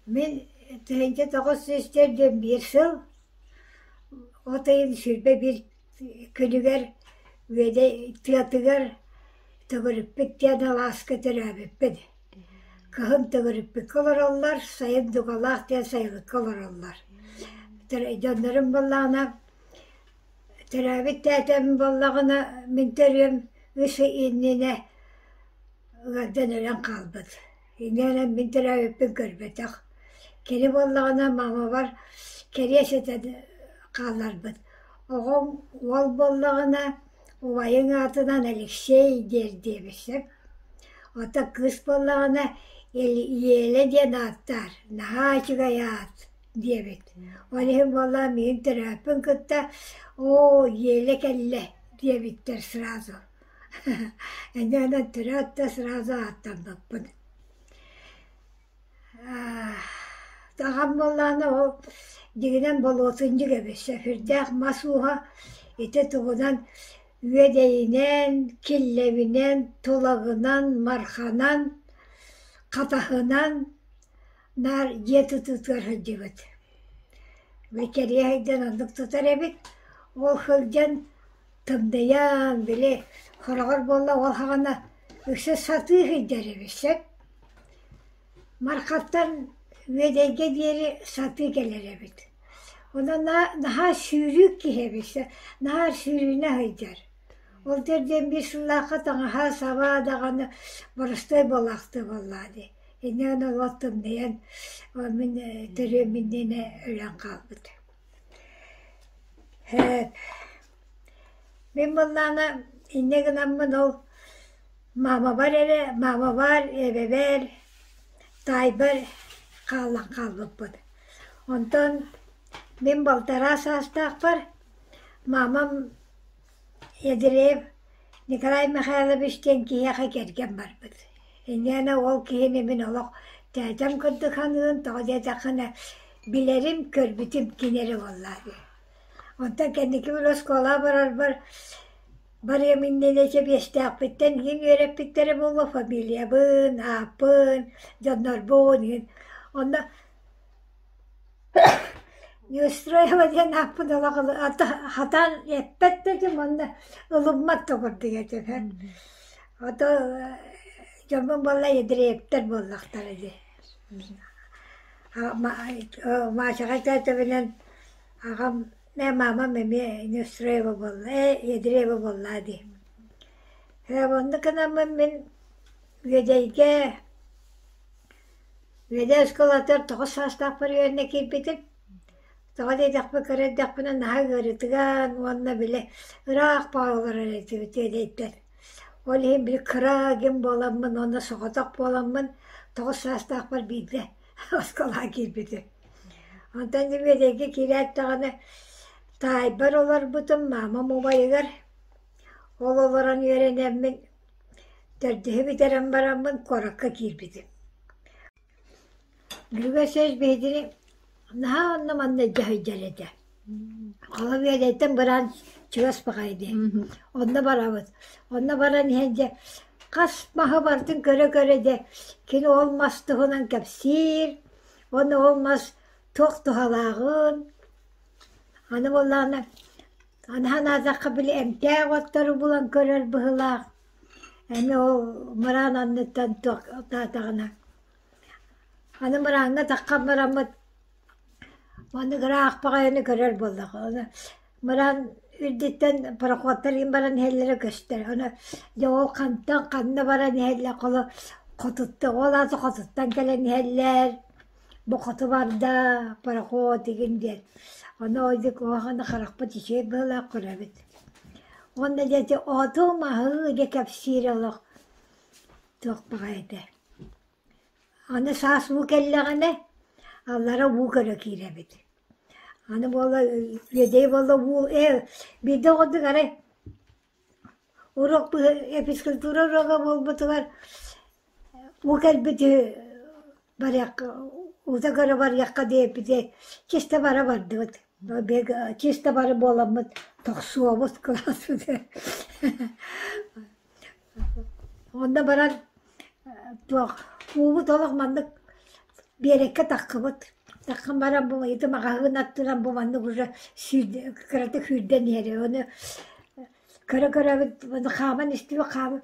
Мин 1941 сыл от ыйын 21 күнүгэр Үөдэй тыатыгар Төгүрүппүт диэн алааска төрөөбүппүн. Кыһын Төгүрүппүккэ олороллор, сайын Дугалаах диэн сайылыкка олороллор. Дьоннорум буоллаҕына төрөөбүт тээтэм буоллаҕына мин төрүөм үс ый иннинэ ыалдьан өлөн хаалбыт. Инньэ мин төрөөбүппүн көрбөтөх. Кини буоллаҕына маамабар кэриэс этэн хаалларбыт. Оҕом уол буоллаҕына убайыҥ аатынан Алексей диэр диэбит сөп. Оттон кыыс буоллаҕына Елена диэн ааттаар, наһаа үчүгэй аат диэбит. Ол иһин буоллаҕа миигин төрөөппүн кытта «Оо, Еля кэллэ» диэбиттэр сразу. Инньэ гынан төрөөт да сразу ааттаммыппын. Аҕам буоллаҕына ол дьиҥинэн болуотунньук эбит, сүрдээх мас ууһа ити тугунан Үөдэйинэн, Киллэбинэн, Тулагынан, Марханан, Хатаһынан наар дьиэ тутуутугар сылдьыбыт. Кэриэһэйдэн оннук тутар эбит. Ол сылдьан тымныйан, били хороҕор буолла ол саҕана үксэ сатыы сылдьар эбит сөп. Мархаттан Үөдэйгэ диэри сатыы кэлэр эбит. Онон наһаа сүүрүүк киһи эбит, наһаа сүүрүүнэ сылдьар. Ол диэн биир сыллаахха таҥаһа саба даҕаны боростуой буолаахтыы буоллаҕа дии. Инньэ гынан ол тымныйан мин төрүөм иннинэ өлөн хаалбыт. Мин буоллаҕына инньэ гынаммын ол маамабар эрэ маамабар, эбэбэр, таайбар хааллан хаалбыппын. Онтон мин балтараа саастаахпар маамам Ядреев Николай Михайлович диэн киһиэхэ кэргэн барбыт. Инньэ ол киһини мин олох тээтэм курдук саныырым, тоҕо диэтэххинэ билэрим, көрбүтүм кини эрэ буоллаҕа дии. Онтон кэнники били оскуолаҕа барарбар барыам иннинэ сэбиэстээхпиттэн иһин үөрэппиттэрэ буолуо фамилиябын, ааппын, дьоннорбун иһин. Онно Неустроева диэн ааппын олох хатаан эппэт да этим уонна ылыммат да курдук этим. Ото дьоммун буолла Ядреевтэр буоллахтара дии. Машаҕа тээтэбинэн аҕам ээ маамам эмиэ Неустроева буолла ээ Ядреева буоллаа дии. Оннук гынаммын мин Үөдэйгэ Үөдэй оскуолатыгар тоҕус саастаахпар үөрэнэ киирбитим. Тоҕо диэтэхпинэ кыра эрдэхпинэ наһаа ыарытыган уонна били ыраах баҕа олорор этибит Үөдэйтэн. Ол иһин били кыра гин буоламмын уонна соҕотох буоламмын тоҕус саастаахпар биирдэ оскуолаҕа киирбитим. Онтон дьэ Үөдэйгэ киирээт даҕаны таайбар олорбутум маамам убайыгар. Ол олорон үөрэнэммин төрдүһү бүтэрэн бараммын куоракка киирбитим. Григорьевич биһигини наһаа онно-манна илдьэ сылдьар этэ. Холобур Үөдэйтэн быраан чугас баҕайы дии. Онно барабыт. Онно баран иһэн дьэ хас маһы барытын көрө-көрө дьэ кини ол мас туһунан кэпсиир, уонна ол мас туох туһалааҕын, аны буоллаҕына аны санаатахха били эмтээх оттору булан көрөр быһыылаах. Эмиэ ол мыраан анныттан туох таатаҕына. Аны мырааҥҥа таххан бараммыт маннык ыраах баҕайыны көрөр буоллах. Ону мыраан үрдүттэн пароходтар иһин баран иһэллэрэ көстөр. Ону дьэ ол хантан ханна баран иһэллэр холо хотуттан ол аата хотуттан кэлэн иһэллэр. Бу хоту барда пароход игин диэн. Ону ойдук уохана харахпыт үчүгэй быһыылаах көрөбүт. Уонна дьэ ити оту-маһы дьэ кэпсиир олох туох баҕайы этэ. Аны саас уу кэллэҕинэ аллара уу көрө киирэбит. Аны буола үөдэй буолла уу ээ биирдэ оҕордук арай уруок физкультура уруога буолбутугар уу кэлбит үһү барыахха уута көрө барыахха диэбитэ чисто бара бардыбыт. Чисто бары буоламмыт тохсуобут кылааспытыгар. Онно баран туох уубут олох маннык Биэрэккэ таххыбыт. Таххан баран бу ити маҕаһыын аттынан бу маннык уже кыратык сүүрдэн иһэр. Ону көрө-көрөбүт хааман истибит хааман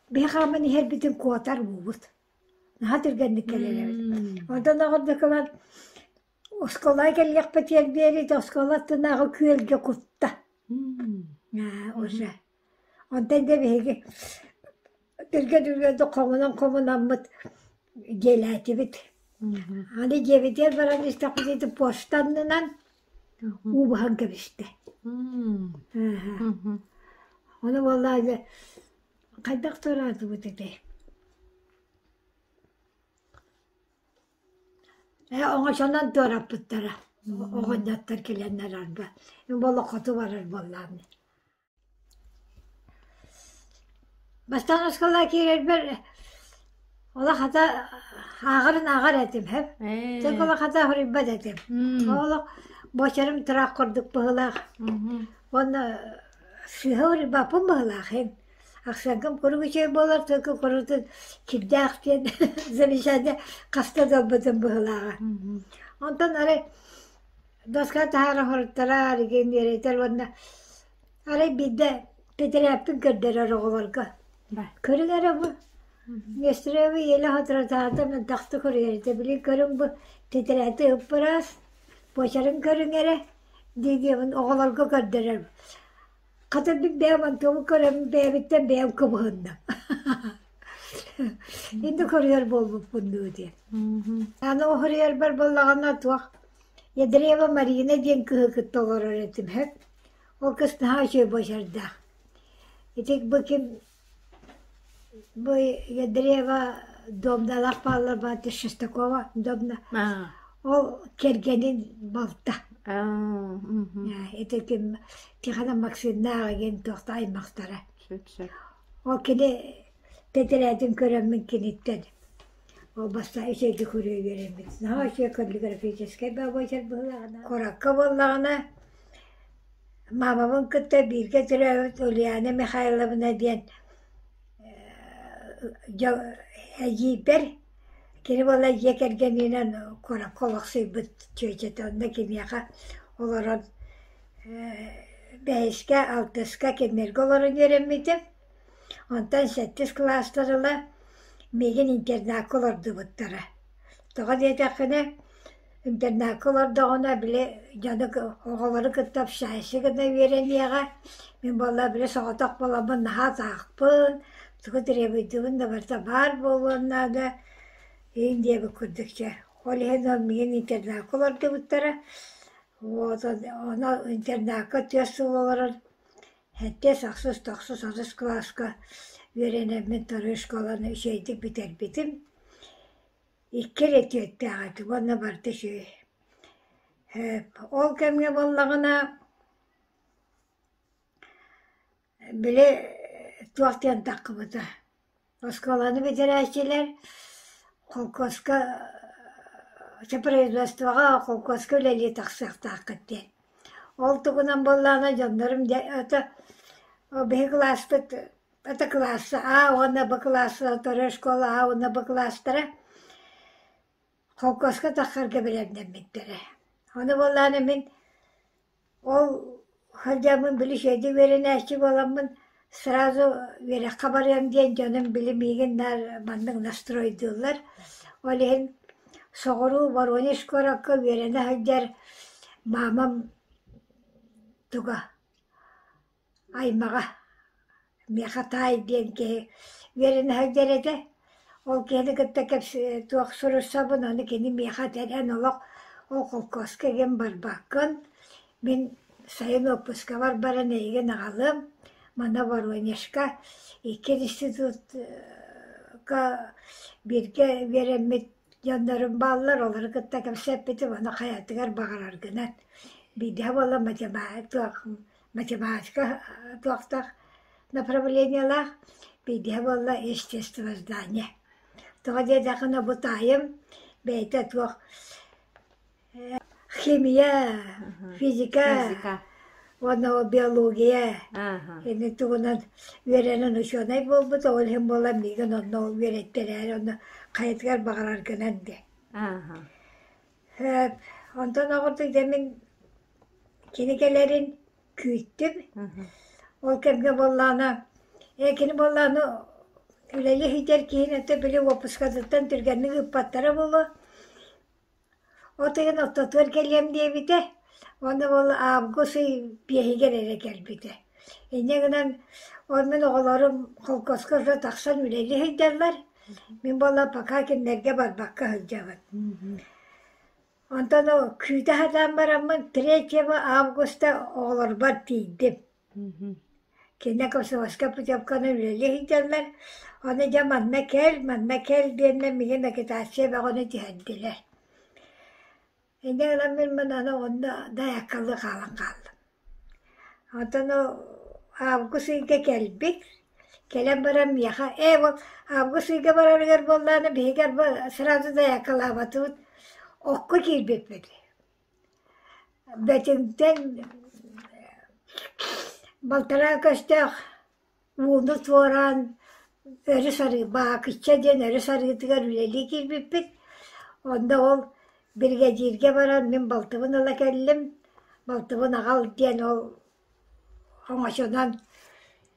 биһи хааман иһэрбитин куотар уубут. Наһаа түргэнник кэлэр эбит. Онтон оҕордукунан оскуолаҕа кэллэхпитигэр диэри оскуола аттынааҕы күөлгэ кутта. Уже. Онтон дьэ биһиги түргэн түргэнник хомунан-хомунаммыт дьиэлээтибит. Аны дьиэбитигэр баран истэхпитинэ ити почта аннынан уу баһан кэбистэ. Ону буоллаа дьэ хайдах туораатыбыт этэй? Ээ оҥочонон туораппыттара. Оҕонньоттор кэлэннэр арба. Мин буолла хоту барар буоллаҕым. Бастаан оскуолаҕа киирэрбэр олох хата ааҕарын ааҕар этим һэп. Только олох хата суруйбат этим. Олох буочарым тураах курдук быһыылаах. Уонна сыыһа суруйбаппын быһыылаах иһин. Ахсааҥҥым куруук үчүгэй буолар, только куруутун кирдээх диэн замечание хаста да ылбытым быһыылааҕа. Онтон арай доска таһаара хоруттара арыгын үөрэтэр уонна арай биирдэ тэтэрээппин көрдөрөр оҕолорго. Көрүҥ эрэ бу Нестерова Еле соторутааҕыта мөлтөхтүк суруйар этэ. Билигин көрүҥ бу тэтэрээти ып-ыраас, буочарын көрүҥ эрэ дии-диэбин оҕолорго көрдөрөр. Хата мин бэйэм Антону көрөммүн бэйэбиттэн бэйэм кыбыһынным. Инде көрүөр буолбуппун дуу диэн. Аны уһуруйарбар буоллаҕына туох Ядреева Марина диэн кыыһы кытта олорор этим һэп. Ол кыыс наһаа үчүгэй буочардаах. Ити бу ким бу Ядреева Домналаах бааллар бааты Шестакова Домна ол кэргэнин балта. Ити ким Тихона Максимнааҕа диэн туохта аймахтара. Ол кини тэтэрээтин көрөммүн киниттэн ол бастаан үчүгэйдик суруйа үөрэммит. Наһаа үчүгэй каллиграфическай баабачар быһыылааҕына. Куоракка буоллаҕына маамабын кытта бииргэ төрөөбүт Ульяна Михайловна диэн эдьиийбэр кини буолла дьиэ кэргэнинэн куоракка олохсуйбут чүөчэтэ онно киниэхэ олорон бэһискэ, алтыска кинилэргэ олорон үөрэммитим. Онтон сэттис кылаастан ыла миигин интернакка олордубуттара. Тоҕо диэтэххинэ, интернакка олордоҕуна били дьону оҕолору кытта общайся гына үөрэниэҕэ. Мин буолла били соҕотох буоламмын наһаа атаахпын, тугу требуйдуубун да барыта баар буолуон наада иин диэбит курдук чэ. Ол иһин ол миигин интернакка олордубуттара. Вот ону интернакка түөрт сыл олорон сэттис, ахсыс, тохсус, онус кылааска үөрэнэммин второй школаны үчүгэйдик бүтэрбитим. Икки эрэ түөртээх этим уонна барыта үчүгэй. Ол кэмҥэ буоллаҕына били туох диэн таххыбыта Оскуоланы бүтэрээччилэр холкуоска производствоҕа холкуоска үлэлии тахсыахтааххыт диэн. Ол тугунан буоллаҕына дьоннорум дьэ это биһи кылааспыт это кылаас А уонна Б кылаастара второй школа А уонна Б кылаастара холкуоска тахсарга бэлэмнэммиттэрэ. Ону буоллаҕына мин Ол сылдьаммын били үчүгэйдик үөрэнээччи буоламмын сразу үөрэххэ барыам диэн дьонум били миигин наар маннык настройдууллар. Ол иһин соҕуруу Воронеж куоракка үөрэнэ сылдьар маамам туга аймаҕа миэхэ таай диэн киһи үөрэнэ сылдьар этэ. Ол киһини кытта туох суруйсабын, ону кини миэхэ этэр эн олох ол холкуоска игин барбаккын, мин сайын уоппускабар баран эйигин аҕалыам, манна Воронежка икки институтка бииргэ үөрэммит дьоннорум бааллар, олору кытта кэпсэппитим, ону хайатыгар баҕараргынан. Биирдэһэ буолла математика туохтаах направлениелаах, биирдэһэ буолла естествознание. Тоҕо диэтэххинэ бу таайым бэйэтэ туох химия, физика уонна биология ини тугунан үөрэнэн учуонай буолбут, ол иһин буолан миигин онно үөрэттэрээри онно хайатыгар баҕараргынан диэн. Сөп. Онтон оҕурдук дьэ мин кини кэлэрин күүттүм. Ол кэмҥэ буоллаҕына, ээ кини буоллаҕына үлэлии сылдьар киһини өттө били уоппускатыттан түргэнник ыыппаттара буолуо. От ыйын ортотугар кэлиэм диэбитэ. Уонна буолла август ый биэһигэр эрэ кэлбитэ. Инньэ гынан ол мин оҕолорум холкуоска уже тахсан үлэлии сылдьаллар. Мин буолла пока кинилэргэ барбакка сылдьабын. Онтон ол күүтэ сатаан бараммын 3 августа оҕолорбор тиийдим. Кинилэр комсомольскай путевканы үлэлии сылдьаллар. Ону дьэ манна кэл, манна кэл диэннэр миигин агитация бөҕөнү түһэрдилэр. Инньэ гынан мин аны онно дайааккалыы хаалан хааллым. Онтон ол август ыйга кэлбит, кэлэн баран миэхэ ээ ол август ыйга барарыгар буоллаҕына биһиги сразу дайааккалаабатыбыт, окко киирбиппит. Бөтүҥтэн балтараа көстөөх ууну туораан өрүс арыы Баакычча диэн өрүс арыытыгар үлэлии киирбиппит. Онно ол биригэдьииргэ баран мин балтыбын ыла кэллим, балтыбын аҕал диэн ол оҥочонон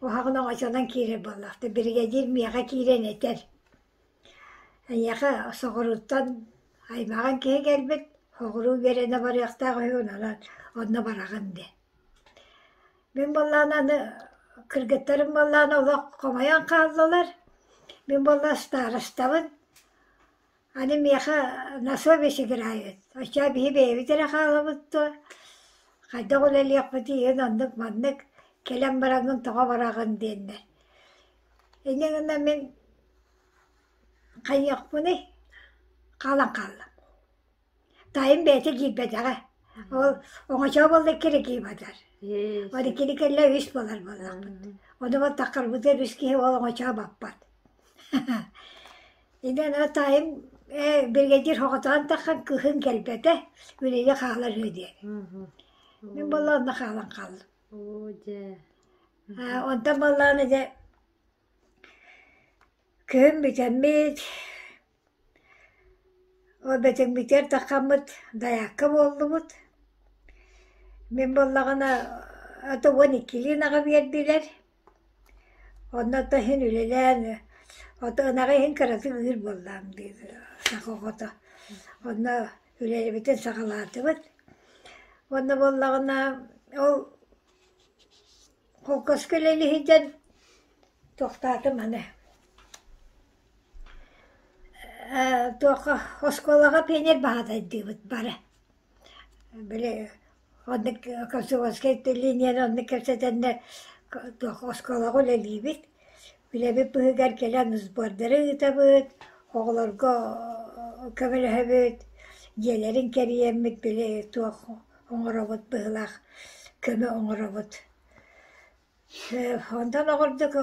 уһаҕын оҥочонон киирэр буоллахта. Биригэдьиир миэхэ киирэн этэр: «Эйиэхэ соҕурууттан аймаҕыҥ киһи кэлбит, соҕуруу үөрэнэ барыахтаах үһү, онон онно бараҕын» диэн. Мин буоллаҕына аны кыргыттарым буоллаҕына олох хомойон хааллылар. Мин буолла старостабын. Аны миэхэ на совесть играют. Оччоҕо биһи бэйэбит эрэ хаалабыт дуо? Хайдах үлэлиэхпитий иһин оннук-маннык кэлэн бараҥҥын тоҕо бараҕын диэннэр. Инньэ гынан мин хайыахпыный? Хаалан хааллым. Таайым бэйэтэ киирбэтэҕэ. Ол оҥочоо буолла икки киирбэтэр. Ол иккини кэллэ үс буолар буоллахпыт. Ону вот таххарбытыгар үс киһи ол оҥочоо баппат. Инэн таайым ээ биригэдьиир соҕотоҕун таххан кыһын кэлбэтэ, үлэлии хаалар үһү диэн. Мин буолла онно хаалан хааллым. Оо дьэ. Онтон буоллаҕына дьэ күһүн бүтэммит, Ол бэтиҥмитигэр таххаммыт дайаакка буоллубут. Мин буоллаҕына ата 12-лии ынаҕы биэрдилэр. Онно ото иһин үлэлээн ото ынаҕы иһин кыратык ыыр буоллаҕым дии саха оҕото. Онно үлэлэбитин саҕалаатыбыт. Уонна буоллаҕына ол холкуоска үлэлии сылдьан тохтоотум аны. Туохха оскуолаҕа пионер баһаатайдыыбыт бары. Били оннук комсомольскай линияны оннук кэпсэтэннэр туох оскуолаҕа үлэлиибит. Үлэбит быыһыгар кэлэн сбордары ыытабыт, оҕолорго көмөлөһөбүт, дьиэлэрин кэрийэммит били туох оҥоробут быһыылаах көмө оҥоробут. Онтон оҕордук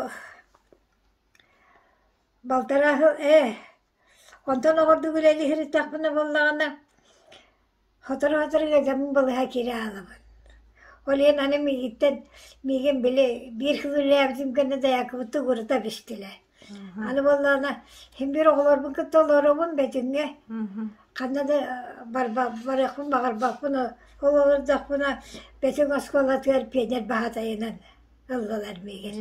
Балтараа сыл ээ, онтон оҕордук үлэлии сырыттахпына буоллаҕына, сотору-сотору ыалдьаммын балыыһа киирэ хаалабын. Ол иһин аны миигиттэн миигин били биир сыл үлэлээбитим кэннэ дайаакыбыттан уурата түстүлэр. Аны буоллаҕына син биир оҕолорбун кытта олоробун Бөтүҥҥэ. Ханна да барыахпын баҕарбаппын, ол олордохпуна Бөтүҥ оскуолатыгар пионер баһаатайынан ыллылар миигин.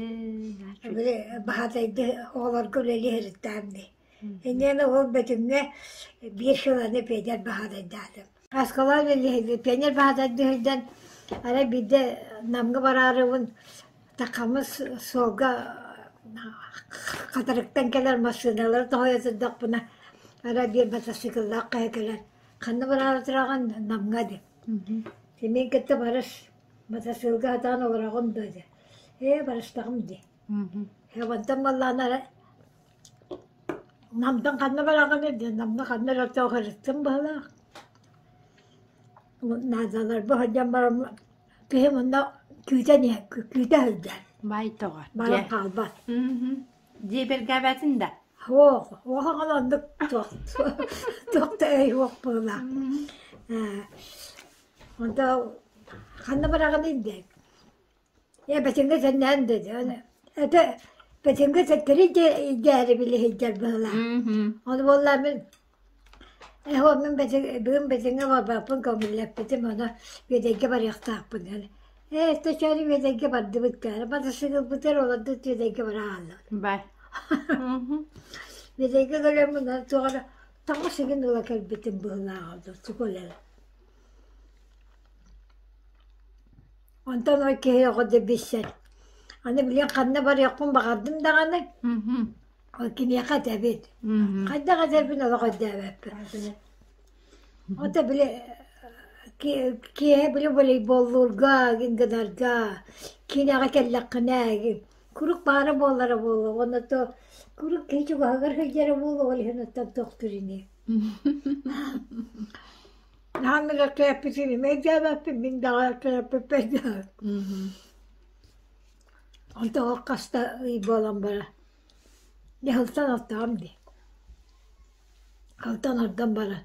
Били баһаатайды оҕолорго үлэлии сырыттаҕым дии. Инньэ ол Бөтүҥҥэ биир сыл аны пионер баһаатайдаатым. Оскуола үлэлии пионер баһаатайдыы сылдьан арай биирдэ Намҥа бараарыбын Такамыс суолга Хатырыктан кэлэр массыыналары тоһуйа сырдахпына арай биир мотоцикллаах киһи кэлэн ханна бараары тураҕын Намҥа диэн. Мин кытта барыс Матасыылга сатаан олороҕун дуо дии. Ээ, барыстаҕым дии. Ээ, онтон буоллаҕына эрэ Намтан ханна бараҕыный диэн, Намҥа ханна эрэ тоҕо сырыттым быһыылаах. Наадаларбын сылдьан баран киһим онно күүтэн иһэ күүтэ сылдьар. Бай тоҕо. Баран хаалбат. Дьиэбэргээбэтин да? Суох, уоһаҕын оннук туох туох да өй суох быһыылаах. Ээ Онто ханна бараҕыный диэн ээ Бэчиҥҥэ сэннээн да этэ Бэчиҥҥэ сэттэри дьээри били сылдьар быһыылаах. Ону буоллаа мин Эһоо мин бүгүн Бэтиҥҥэ барбаппын көҥүллэппитим, ону Үөдэйгэ барыахтаахпын диэн. Ээ, өстөчөөрү Үөдэйгэ бардыбыт кээр, матасыыкылбытыгар олордубут Үөдэйгэ бара хааллыбыт. Бай. Үөдэйгэ кэлэммин туох эрэ таҥас игин ыла кэлбитим быһыылааҕа дуу, тугу эрэ. Онтон ол киһи оҕо да билсэр. Аны билигин ханна барыахпын баҕардым даҕаны, ол киниэхэ этэбит. Хайдах этэрбин олох өйдөөбөппүн. Ото били киэһэ били волейболлуурга, гынарга, киинэҕэ кэллэххинэ куруук баара буолара буолуо уонна то куруук киһи чугаһыгар сылдьара буолуо ол иһин оттон тохтуур ини. Наһаа кээппитин эмиэ өйдөөбөппүн, мин даҕаны кээппиппин өйдөөбөппүн. Онтон ол хаста ый буолан баран, дьэ сылтан алтаҕым дии. Алтан ордон баран,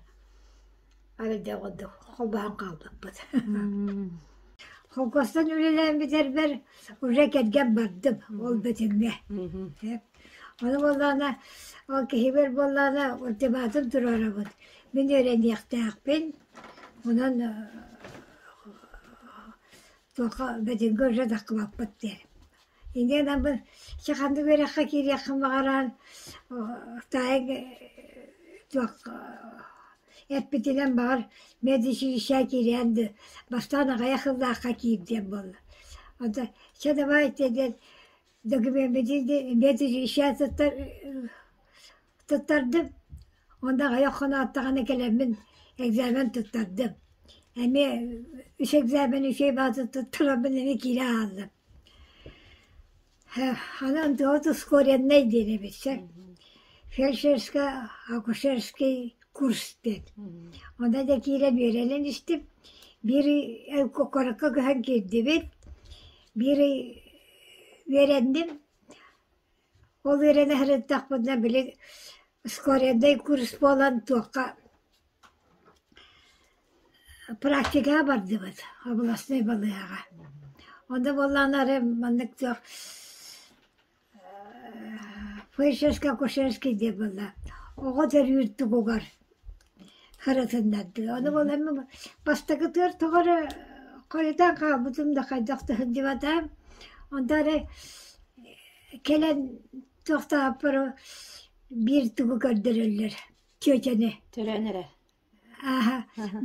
арай дьэ курдук холбоһон хаалбыппыт. Холкуостан үлэлээн бүтэрбэр уже кэргэн бардым ол Бөтүҥҥэ. Ону буоллаҕына, ол киһибэр буоллаҕына ультиматум туруорабыт. Мин үөрэниэхтээхпин, онон туохха Бөтүҥҥэ уже таххыбаппыт диэн. Инньэ гынан чэ ханнык үөрэххэ киириэххин баҕаран таайыҥ туох эппитинэн баҕар медучилище киириэн дуу, бастаан аҕыйах сыллаахха киир диэн буолла. Онтон чэ давайте диэн докумеммитин медучилище туттардым. Уонна аҕыйах хоноттоҕуна кэлэммин экзамен туттардым. Эмиэ үс экзамен үчүгэй баҕайытык туттараммын эмиэ киирэ хааллым. Онон вот ускоренный диэн эбит сөп. Фельдшерско-акушерский курс диэн. Онно да киирэн үөрэнэн истим. Биир ый куоракка көһөн киирдибит. Биир ый үөрэнним. Ол үөрэнэ сырыттахпына били ускоренный курс буолан туохха Практикаҕа бардыбыт областной балыыһаҕа. Онно буоллаҕына эрэ маннык туох фельдшерско-акушерский диэн буолла. Оҕо төрүүр тугугар харытыннардылар. Ону буолан бастакытыгар тоҕо эрэ хойутаан хаалбытым да хайдах да сылдьыбатаҕым. Онто эрэ кэлэн туохтаахпар биир тугу көрдөрөллөр чүөчэни. Төрөөн эрэ. Ааһа,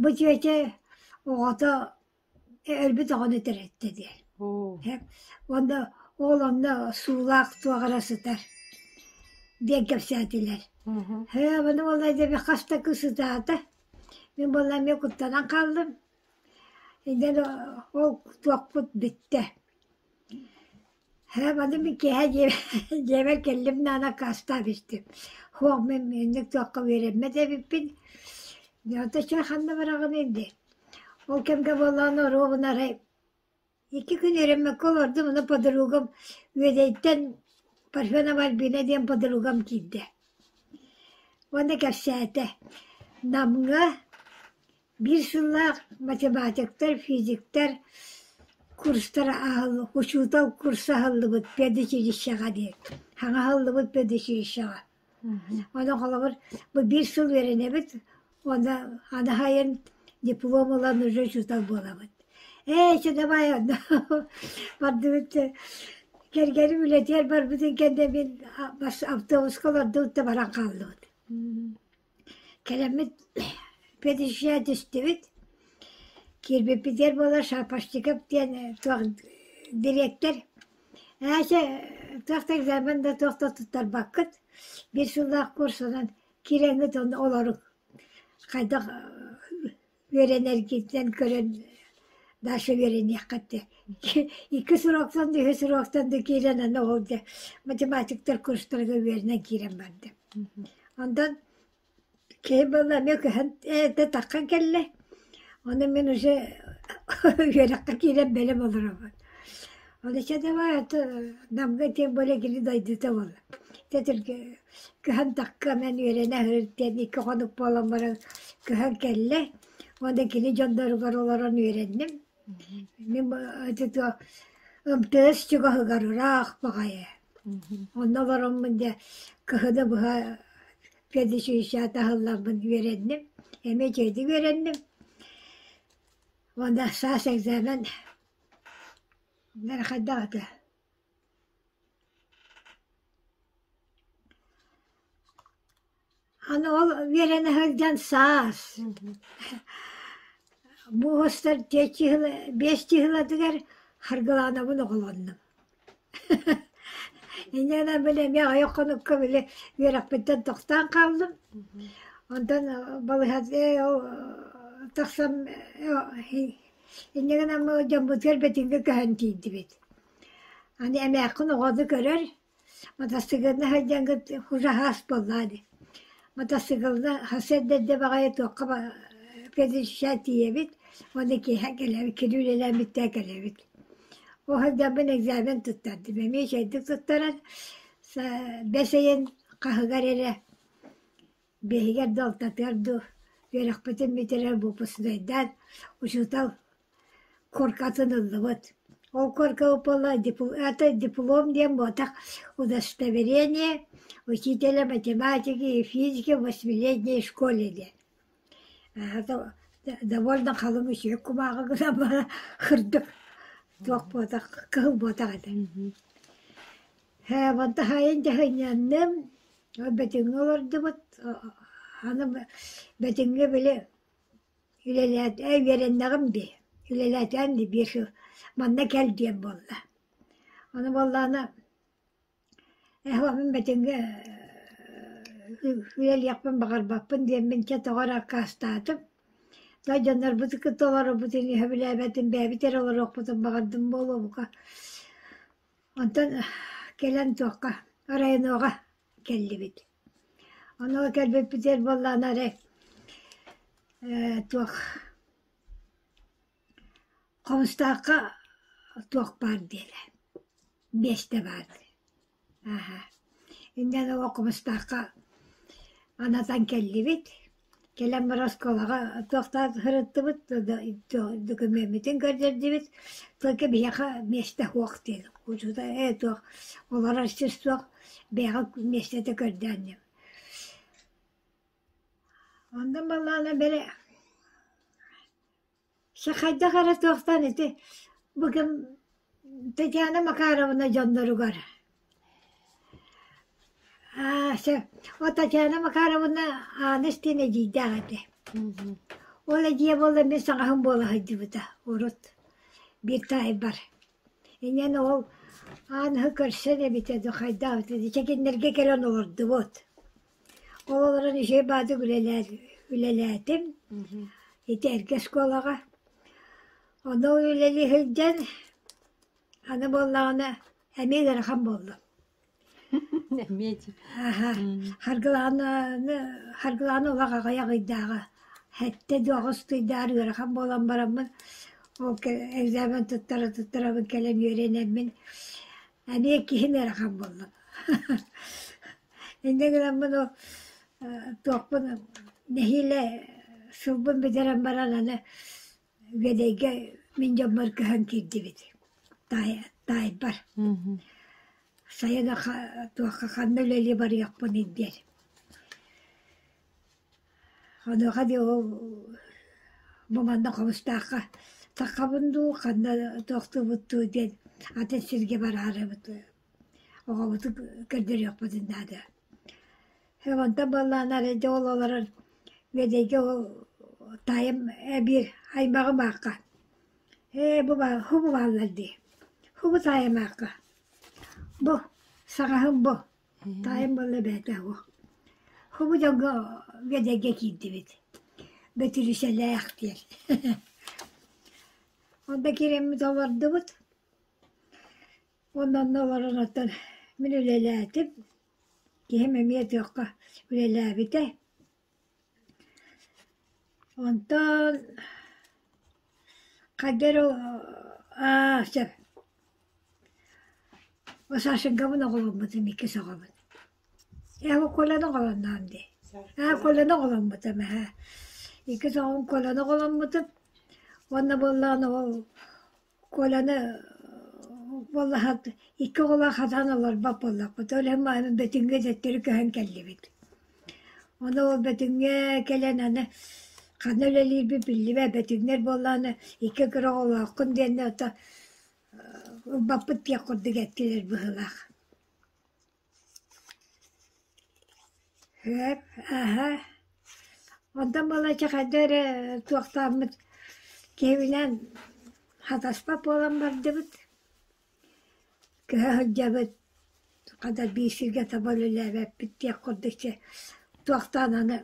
бу чүөчэ оҕото өлбүт оҕону төрөттө диэн. Уонна ол онно суулаах туох эрэ сытар диэн кэпсээтилэр. Һээ, ону буолла дьэ хас да кыс ытаата. Мин буолла эмиэ куттанан хааллым. Инньэ ол туохпут бүттэ. Ээ, маны мин киэһэ дьиэбэр кэллим даҕаны аккаастаан истим. Суох, мин инник туохха үөрэммэт эбиппин. Онто чэ ханна бараҕыный дии. Ол кэмҥэ буоллаҕына оруобуна арай икки күн үөрэммэккэ олордум, ону подругам Үөдэйтэн Парфенова Альбина диэн подругам киирдэ. Уонна кэпсээтэ: Намҥа Биир сыллаах математиктар, физиктэр курстара учуутал курса аһыллыбыт педучилищеҕа диэн, саҥа аһыллыбыт педучилищеҕа. Ону холобур, бу биир сыл үөрэнэбит уонна аны сайын диплом ылан уже учуутал буолабыт. Ээ, чэ давай онно бардыбыт кэргэним үлэтигэр барбытын кэннэ мин автобуска олордубут да баран хааллыбыт. Кэлэммит педучилище түстүбүт, киирбиппитигэр буолар Шапошников диэн туох дириэктэр «Ээ чэ, туох да экзамен да туох да туттарбаккыт, биир сыллаах курсунан киирэҥҥит онно олоруҥ, хайдах үөрэнэргитинэн көрөн дальше үөрэниэххит» диэн. Икки сроктан да, үһүс сроктан да киирэн аны ол дьэ математиктар курстарыгар үөрэнэн киирэн бардым. Онтон киһи буолла эмиэ көһөн эрдэ таххан кэллэ. Ону мин уже үөрэххэ киирэн бэлэм олоробун. Ону чэ давай это Намга тем более кини дойдута буолла. Тэтиргэ көһөн тахха мен үөрэнэ сырыттыан икки хонук буолан баран көһөн кэллэ. Уонна кини дьонноругар олорон үөрэнним. Мин ити МТС чугаһыгар ыраах баҕайы. Онно олороммун дьэ кыһыны быһа. Педучилищеҕа таһылларбын үөрэнним, эмиэ үчүгэйдик үөрэнним. Уонна саас экзамен хайдах этэ Аны ол үөрэнэ сылдьан саас муус устар биэс чыһылатыгар Харгылаанабын оҕолоннум. Инньэ гынан били эмиэ аҕыйах хонукка били үөрэхпиттэн тохтоон хааллым. Онтон балыыһа ол тахсан инньэ гынан дьоммутугар Бөтүҥҥэ көһөн тиийдибит. Аны эмээххин оҕону көрөр Мотоциклына сылдьаҥҥыт ужаһаас буоллаа дии. Мотоциклына сарсыарда эрдэ баҕайы туохха педучилищеҕа тиийэбит уонна киэһэ кэлэбит, кини үлэлээн бүттэ кэлэбит. Ол сылдьаммын экзамен туттардым. Эмиэ үчүгэйдик туттаран бэс ыйын хаһыгар эрэ биэһигэр да алтатыгар дуу үөрэхпитин бүтэрэр выпускнойдаан учуутал Куоркатын ыллыбыт. Ол куорка буолла это диплом диэн буотах удостоверение учителя математики и физики в восьмилетней школе диэн. Довольно халыҥ үчүгэй кумааҕы гынан баран кырдьык туох буотах кыһыл буотах этэ. Онто хайын дьаһынньанным, Бөтүҥҥэ олордубут, аны Бөтүҥҥэ били Үлэлээт ээ үөрэннэҕим дии, үлэлээтээн дии биир сыл манна кэл диэн буолла. Ону буоллаҕына эһэм Бөтүҥҥэ үлэлиэхпин баҕарбаппын диэммин чэ тоҕо эрэ аккаастаатым. Да дьоннорбутун кытта олорорбутун сөбүлээбэтим, бэйэбит эрэ олоруохпутун баҕардым буолуо бука. Онтон кэлэн туохха районоҕа кэллибит. Ону кэлбиппитигэр буоллаҕына эрэ туох Хомустаахха туох баар диэтэ, миэстэ баар Ааһа инньэ ол Хомустаахха анатан кэллибит. Кэлэн баран оскуолаҕа туохтаах сырыттыбыт, докумеммытын көрдөрдүбүт. Только биһиэхэ миэстэ суох диэн учуутал ээ туох олорор сир суох бэйэҕэ миэстэтэ көрдөөн диэн. Онно балаана бэрэ Чэ хайдах эрэ туохтан ити бу кэм Татьяна Макаровна дьонноругар аа сөп о Татьяна Макаровна Ааныс диэн эдьиийдээх этэ. Ол эдьиийэ буолла мин саҥаһым буола сылдьыбыта урут биир таайбар. Инньэ ол Ааныһы көрсөн эбитэ дуу хайдах эбитэ дуу чэ кинилэргэ кэлэн олордубут. Ол олорон үчүгэй баҕайытык үлэлээтим. Ити эргэ оскуолаҕа. Онно үлэлии сылдьан, аны буоллаҕына эмиэ ыарахан буоллум. Эмиэ Аһа, Харгылааны Харгылааны олох аҕыйах ыйдааҕа. Сэттэ дуу аҕыс ыйдааҕар ыарахан буолан бараммын, ол экзамен туттара туттарабын кэлэн үөрэнэммин, эмиэ киһим ыарахан буоллум. Инньэ гынаммын ол туохпун нэһиилэ сылбын бүтэрэн баран аны Үөдэйгэ мин дьоммор көһөн киирдибит таайбар. Сайын туохха ханна үлэлии барыахпыный диэн. Онуоха дии ол бу манна Хомустаахха таххабын дуу, ханна туохтуубут дуу диэн атын сиргэ бараарыбыт оҕобутун көрдөрүөхпүтүн наада. Онтон буоллаҕына эрэ дьэ ол олорон Үөдэйгэ ол таайым биир аймаҕым аахха ээ бу баар хубу бааллар дии хубу таайым аахха бу саҕаһым бу таайым буолла эбээтэ суох хубу дьоҥҥо Үөдэйгэ киирдибит Бөтүрүсэлээх диэн Онно киирэммит олордубут Уонна онно олорон оттон мин үлэлээтим, киһим эмиэ туохха үлэлээбитэ. Онтон хайда эрэ аа сөп Сашенькабын оҕоломмутум иккис оҕобун. Ээ Коляны оҕолонноом дии. Аа Коляны оҕоломмутум ээ. Иккис оҕом Коляны оҕоломмутум. Уонна буоллаҕына ол Коляны буоллаха икки оҕолоох хатаан олорбот буоллахпыт, ол иһин мааны Бөтүҥҥэ төттөрү көһөн кэллибит. Ону ол Бөтүҥҥэ кэлэн аны ханна үлэлиирбит биллибэт, Бөтүҥнэр буоллаҕына икки кыра оҕолооххун диэннэр ото ылбаппыт диэх курдук эттилэр быһыылаах. Сөп, аһа. Онтон балачча хайда эрэ туохтааммыт киһибинэн хатаспат буолан бардыбыт. Көһө сылдьабыт, хата биир сиргэ таба үлэлээбэппит диэх курдук чэ туохтаан аны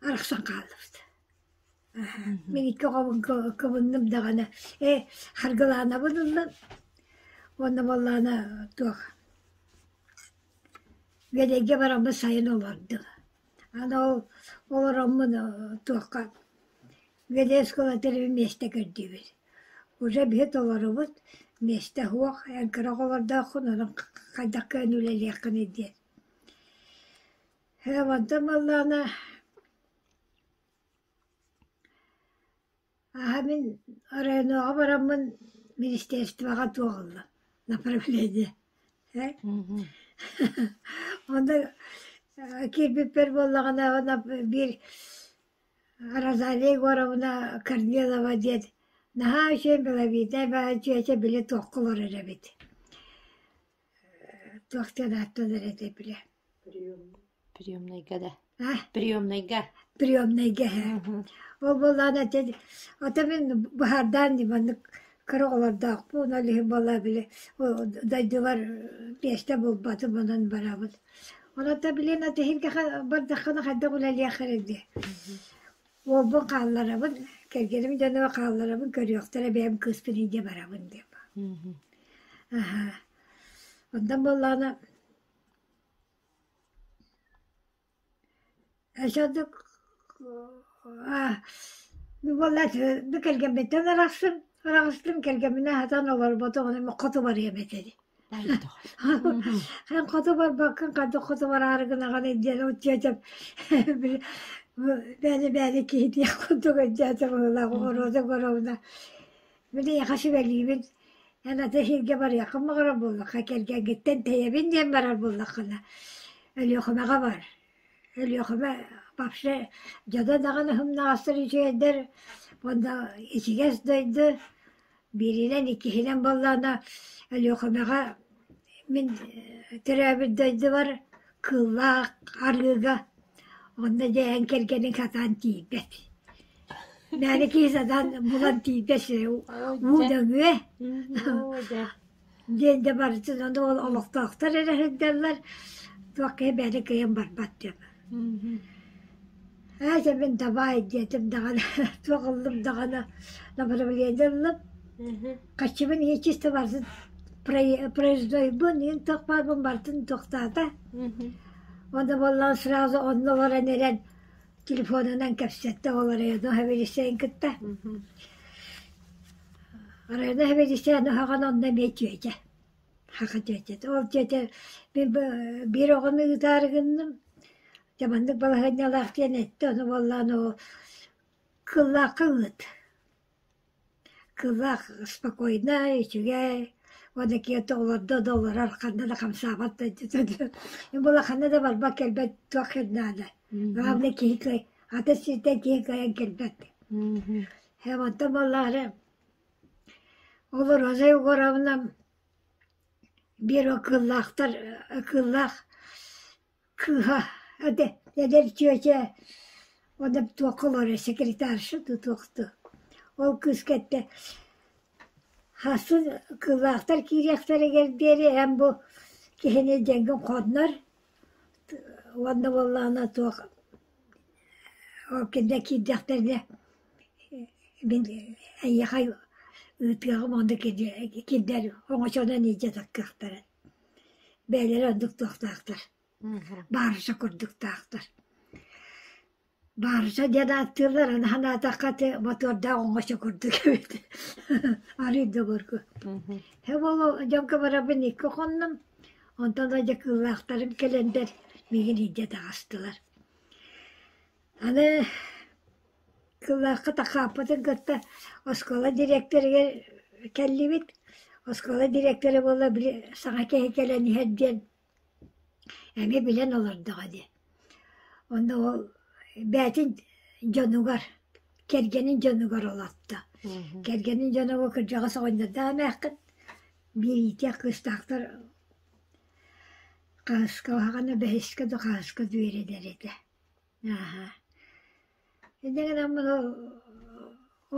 арахсан хааллыбыт. Мин икки оҕобун кыбынным даҕаны ээ харгылаанабын ыллым уонна буоллаҕына туох Үөдэйгэ бараммын сайын олордум. Аны ол олороммун туохха Үөдэй оскуолатыгар миэстэ көрдүүбүт. Уже биһи толорубут, миэстэ суох, эн кыра оҕолордооххун, онон хайдах кыайан үлэлиэххиний диэн. Ээ онтон буоллаҕына Аһа мин районоҕа бараммын министерствоҕа туох ыллым направление ээ Онно киирбиппэр буоллаҕына биир Розалия Егоровна Корнилова диэн наһаа үчүгэй меловиднай чүөчэ били туохха олорор эбит туох диэн ааттанар этэ били Приемнайга да. Приемнайга. Приемнайга ээ. Ол буоллаҕына ити ото мин быһаардаан дии маннык кыра оҕолордоохпун, ол иһин буоллар били дойдубар миэстэ булбатым онон барабын. Онон билин аты иһиргэ бардаххына хайдах үлэлиэххиний дии. Уолбун хаалларабын, кэргэним дьоно хаалларабын, көрүөхтэрэ бэйэм кыыспын илдьэ барабын диэн. Аһаа. Онтон буоллаҕына Өсөдүк буолла кэргэммиттэн арахсым, араҕыстым кэргэмминэн сатаан олорботох ону хоту барыам этэ дии. Эн хоту барбаккын хайдах хоту бараары гынаҕыный диэн ол тиэтэм бэйэ-бэйэни киһитиэх курдук өйдөөтө быһыылаах оруода горовна Мин эйиэхэ сүбэлиибин, эн аты эһиилгэ барыаххын баҕарар буоллахха, кэргэҥҥиттэн тэйэбин диэн барар буоллаххына, Өлүөхүмэҕэ бар. Өлүөхүмэ вообще дьоно даҕаны сымнаҕастар үчүгэйдэр уонна ичигэс дойду. Бииринэн, иккиһинэн буоллаҕына Өлүөхүмэҕэ мин төрөөбүт дойдубар Кыыллаах арыыга онно дьэ эн кэргэниҥ сатаан тиийбэт. Мээнэ киһи сатаан булан тиийбэт сирэ уу нөҥүө диэн дьэ барытын ону ол олохтоохтор эрэ сылдьаллар туох киһи бэйэтэ кыайан барбат диэн. Ээ дьэ мин давай диэтим даҕаны туох ыллым даҕаны направление ыллым. Хаччыбын ийэ чисто барытын проездойбун иин туох баарбын барытын тохтоото. Онно буоллаҕына сразу онно олорон эрэн телефонунан кэпсэттэ ол районо сэбиэдиссэйин кытта. Районо сэбиэдиссэйин уһаҕан онно эмиэ чүөчэ, саха чүөчэтэ. Ол чүөчэ мин биир оҕону ыытаары гынным, дьэ маннык балаһыанньалаах диэн эттэ, ону буоллаҕына ол Кыллаахха ыыт. Кыллаах спокойнай, үчүгэй уонна киһи олордо да олорор, ханна да хамсаабат да була ханна да барбат кэлбэт туох сир наада. Главное киһи кыай атын сиртэн киһи кыайан кэлбэт. Ээ онтон буоллаҕына ол Роза Егоровна биир кыыллаахтар кыыллаах кыыһа эдэр чүөчэ уонна туохха олорор секретарша дуу туох дуу ол кыыска эттэ хассын кыыллаахтар киириэхтэригэр диэри эн бу киһини дьэҥҥин хоннор уонна буоллаҕына туох ол кинилэр киирдэхтэринэ мин эйиэхэ ыытыаҕым уонна кинилэр оҥочонон илдьэ таххыахтара Бэйэлэрэ оннук туохтаахтар, баарыса курдуктаахтар. Баарыса диэн ааттыыллар, аны санаатахха ити мотуордаах оҥочо курдук эбит. Арыый да обургу. Һэ буолуо дьоҥко барабын икки хоннум, онтон дьэ кыыллаахтарым кэлэннэр миигин илдьэ таҕыстылар. Аны Кылаахха тахааппытын кытта оскуола дириэктэригэр кэллибит. Оскуола дириэктэрэ буолла били саҥа киһи кэлэн иһэр диэн. Эмиэ билэн олордоҕо дии. Онно ол бэйэтин дьонугар, кэргэнин дьонугар олорто. Кэргэнин дьоно бу кырдьаҕас оҕонньордоох эмээххин биир иитиэх кыыстаахтар хаһыска уһаҕана бэһискэ да хаһыска да үөрэнэр этэ. Ааһа. Инньэ гынан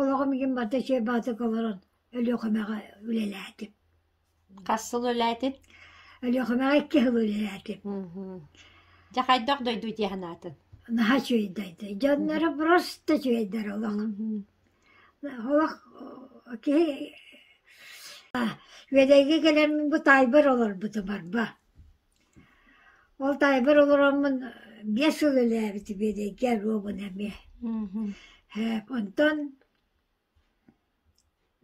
олоҕум игин барыта үчүгэй баҕатык олорон Өлүөхүмэҕэ үлэлээтим. Хас сыл үлэлээтин? Өлүөхүмэҕэ икки сыл үлэлээтим. Дьэ хайдах дойду ити санаатын? Наһаа үчүгэйдэрдэ. Дьонноро просто үчүгэйдэр олох. Олох киһи Үөдэйгэ кэлэммин бу таайбар олорбутум арба. Ол таайбар олороммун 5 сыл үлэлээбитим Үөдэйгэ робун эмиэ. Онтон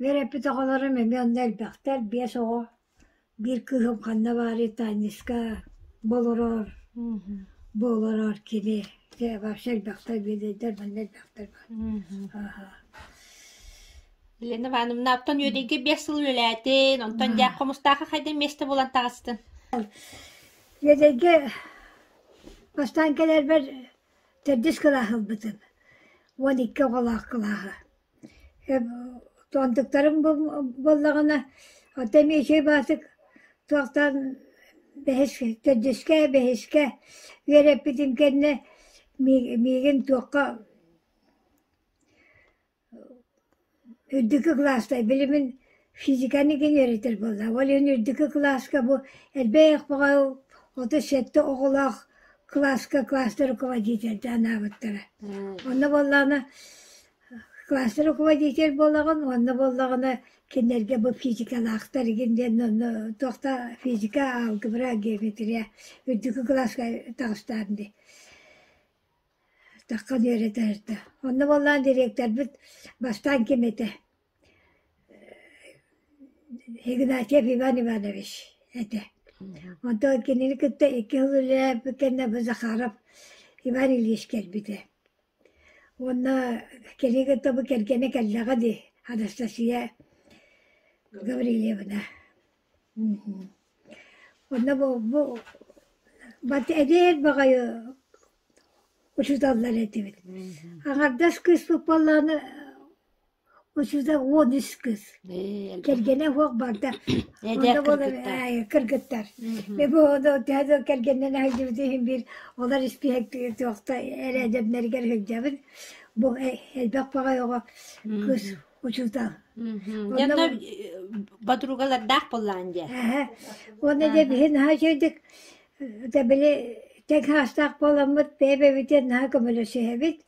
Үөрэппит оҕолорум эмиэ онно элбэхтэр, биэс оҕо, биир кыыһым ханна баарый Таанньыска бу олорор, бу олорор кини дьэ вообще элбэхтэр биэдэйдэр манна элбэхтэр баар. Елена Ивановна, оттон Үөдэйгэ 5 сыл үлэлээтин, онтон дьэ Хомустаахха хайдах миэстэ булан таҕыстын? Үөдэйгэ бастаан кэлэрбэр төрдүс кылаас ылбытым, 12 оҕолоох кылааһы. Туонтуктарым буоллаҕына, оттон эмиэ үчүгэй баҕатык туохтан бэһис төрдүскэ, бэһискэ үөрэппитим кэннэ миигин туохха үрдүкү кылааска били мин физиканы гин үөрэтэр буолла. Ол иһин үрдүкү кылааска бу элбэх баҕайы 37 оҕолоох кылааска класстар руководитель анаабыттара. Онно буоллаҕына Классный руководитель буолаҕын уонна буоллаҕына кинилэргэ бу физикалаахтар игин диэн онно туох да физика, алгебра, геометрия үрдүкү кылааска таҕыстаҕым дии. Таххан үөрэтэрдэ. Онно буоллаҕына директорбыт бастаан ким этэ Игнатьев Иван Иванович этэ. Онтон кинини кытта икки сыл үлэлээбиппит кэннэ бу Захаров Иван Ильич кэлбитэ. Уонна кини кытта бу кэргэнэ кэллэҕэ дии, Анастасия Гаврильевна. Онно бу бу эдэр баҕайы учууталлар этибит. Аҥардас кыыспыт буоллаҕына Учуутал 13 кыыс. Кэргэнэ суох барда. Эдэр Онно буолар кыргыттар. кыргыттар. Мен бу төһө да кэргэннэн сылдьыбыт иһин биир олор испииһэк туохта эрээдэмнэригэр сылдьабын. Бу элбэх баҕайы оҕо кыыс учуутал. Онно подругалардаах буоллаҕын дии. Уонна дьэ биһи наһаа үчүгэйдик били тэҥ саастаах буоламмыт бэйэ-бэйэбитигэр наһаа көмөлөсүһэбит,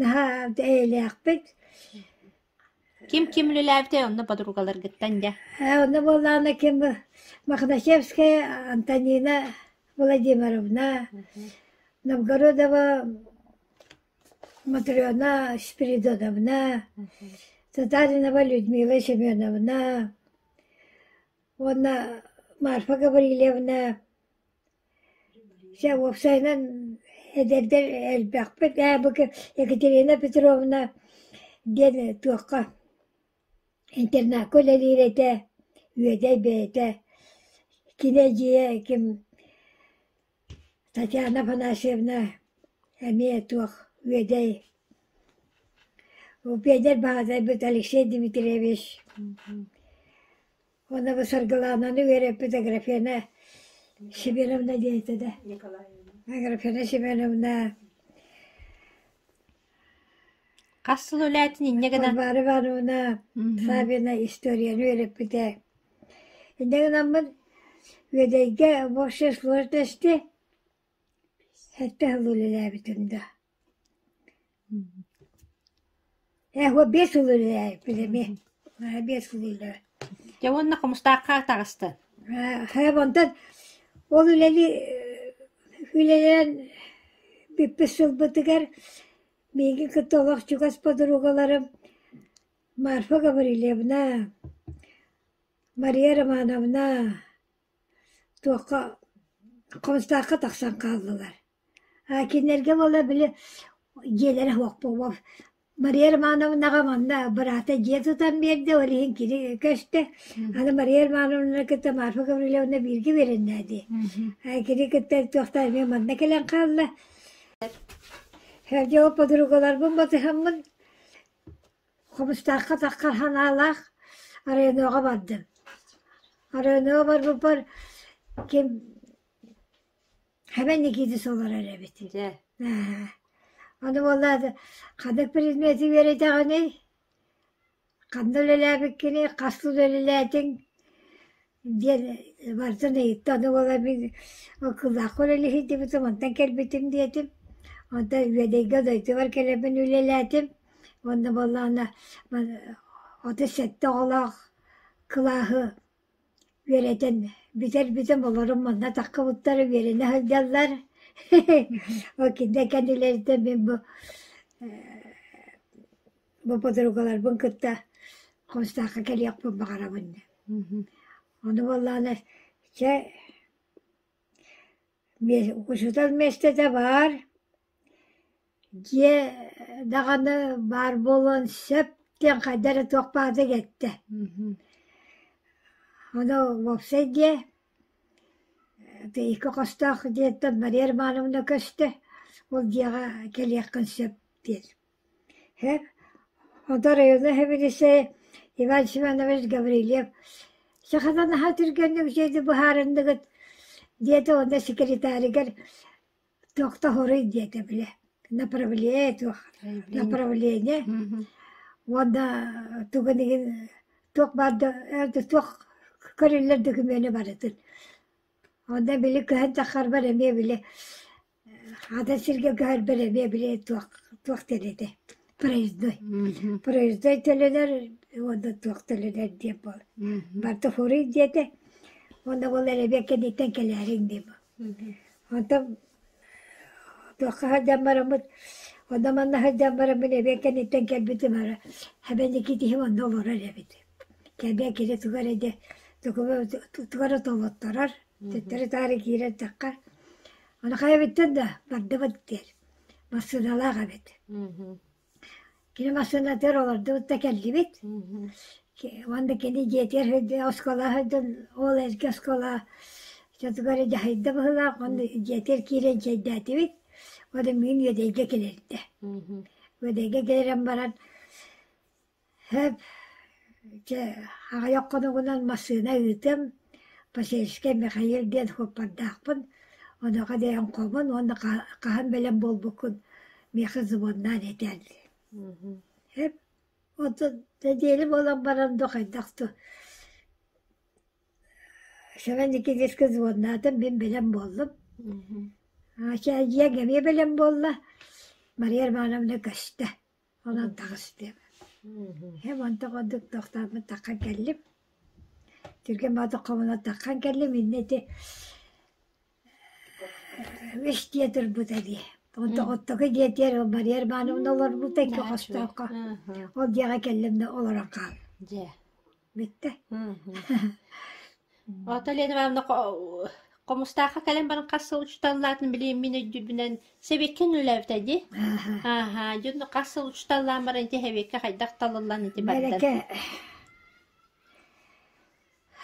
наһаа эйэлээхпит. Ким ким үлэлээбитэй онно подругаларгыттан дьэ? Онно буоллаҕына ким Мохначевская Антонина Владимировна, Новгородова Матрена Спиридоновна, Татаринова Людмила Семеновна уонна Марфа Гаврильевна Дьэ, уопсайынан эдэрдэр элбэхпит. Ээ, бу Екатерина Петровна диэн туохха интернакка үлэлиир этэ, Үөдэй бэйэтэ. Кини эдьиийэ ким Татьяна Афанасьевна эмиэ туох Үөдэй. Петр баһаатайбыт Алексей Дмитриевич Уонна бу Саргылаананы үөрэппит Аграфена Семеновна диэтэ да Аграфена Семеновна Хас сыл үлээтин инньэ гынан Варвара Ивановна Саввина историяны үөрэппитэ. Инньэ гынаммын Үөдэйгэ в общей сложности 7 сыл үлэлээбитим да. Ээ, 5 сыл үлэлээбиппит эмиэ. 5 сыл үлэлээбит. Дьэ уонна Хомустаахха таҕыста. Ээ, онтон ол үлэни үлэлээн бүппүт сылбытыгар миигин кытта олох чугас подругаларым Марфа Гаврильевна, Мария Романовна туохха Хомустаахха тахсан хааллылар. А кинилэргэ буолла били дьиэлэрэ суох буолуо. Мария Романовнаҕа манна быраата дьиэ тутан биэрдэ, ол иһин кини көстө. Аны Мария Романовна кытта Марфа Гаврильевна бииргэ үөрэннэ дии. Кини кытта туохтаа эмиэ манна кэлэн хаалла. Дьэ ол подругаларбын батыһаммын Хомустаахха таххар санаалаах районоҕа бардым. Районоҕа барбыппар ким Хабан Никитис олорор эбит. Дьэ. Аа. Ону буоллаат ханнык предмети үөрэтэҕиний, ханна үлэлээбиккиний, хас сыл үлэлээтиҥ диэн барытын ыйытта. Ону буолла мин кыллаахха үлэлэһиитибитим, онтон кэлбитим диэтим. Онтон Үөдэйгэ дойдубар кэлэммин үлэлээтим. Уонна буоллаҕына 37 оҕолоох кылааһы Үөрэтэн бүтэр-бүтэн олорон манна таххыбыттара үөрэнэ сылдьаллар. Ол кинилэр кэннилэриттэн мин бу бу подругаларбын кытта Хомустаахха кэлиэхпин баҕарабын. Ону буоллаҕына чэ учуутал миэстэтэ баар, дьиэ даҕаны баар буолуон сөп диэн хайда эрэ туох баҕатык эттэ. Ону уопсай дьиэ икки хостоох дьиэттэн Мария Романовна көстө, ол дьиэҕэ кэлиэххин сөп диэн. Сөп. Онтон районнай сэбиэдиссэй Иван Семенович Гаврильев «Сахата наһаа түргэнник дьиэни быһаарынныгыт» диэтэ уонна секретарыгар туох да хоруй диэтэ бile направление туох направление уонна тугун иһин туох баар да туох көрүллэр докумуона барытын онно били көһөн таххарбар эмиэ били атын сиргэ көһөрбөр эмиэ били туох туох диэн этэ проездной проездной төлөнөр уонна туох төлөнөр диэн буол барыта хоруй диэтэ уонна ол эрэ кэнниттэн кэлээриҥ диэн Онтон туохха сылдьан бараммыт, онно манна сылдьан бараммын эбиэт кэнниттэн кэлбитим ара Эбэникит иһим онно олорор эбит. Кэбиэ кини тугу эрэ дьэ тугу эрэ толотторор, төттөрү-таары киирэн таххар. Ону хайа эбиттэн да бардыбыт диэр. Массыыналаах эбит. Кини массыынатыгар олордубут да кэллибит. Уонна кини дьиэтигэр сылдьан, оскуолаҕа сылдьан, ол эргэ оскуола чатыгар дьаһайда быһыылаах, уонна дьиэтигэр киирэн чэйдээтибит. Уонна миигин Үөдэйгэ кэлэрдэ. Үөдэйгэ кэлэрэн баран, сөп, чэ, аҕыйах хонугунан массыына ыытыам, Посельскай Михаил диэн суоппардаахпын, онуоха диэн хомун уонна хаһан бэлэм буолбуккун миэхэ звоннаан этээр Сөп. Онтон нэдиэлэ буолан баран да хайдах да Семен Никитичка звоннаатым, мин бэлэм буоллум. Дьиэҥ эмиэ бэлэм буолла, Мария Романовна көстө. Онон таҕыстым. Эм онто курдук тохтооммун таххан кэллим. Түргэн баҕатык хомунан таххан кэллим. Иннэ ити үс дьиэ турбута дии. Онто оттоку дьиэтигэр Мария Романовна олорбута икки хостооххо. Ол дьиэҕэ кэллим да олорон хааллым. Дьиэ. Бүттэ. Ото Лена Ивановна Хомустаахха кэлэн баран хас сыл учууталлаатын билигин мин өйдүүрбүнэн сэбиэккэ үлэлээбитэ дии. Ааһа, дьон хас сыл учууталлаан баран ити сэбиэккэ хайдах талыллан ити бардан.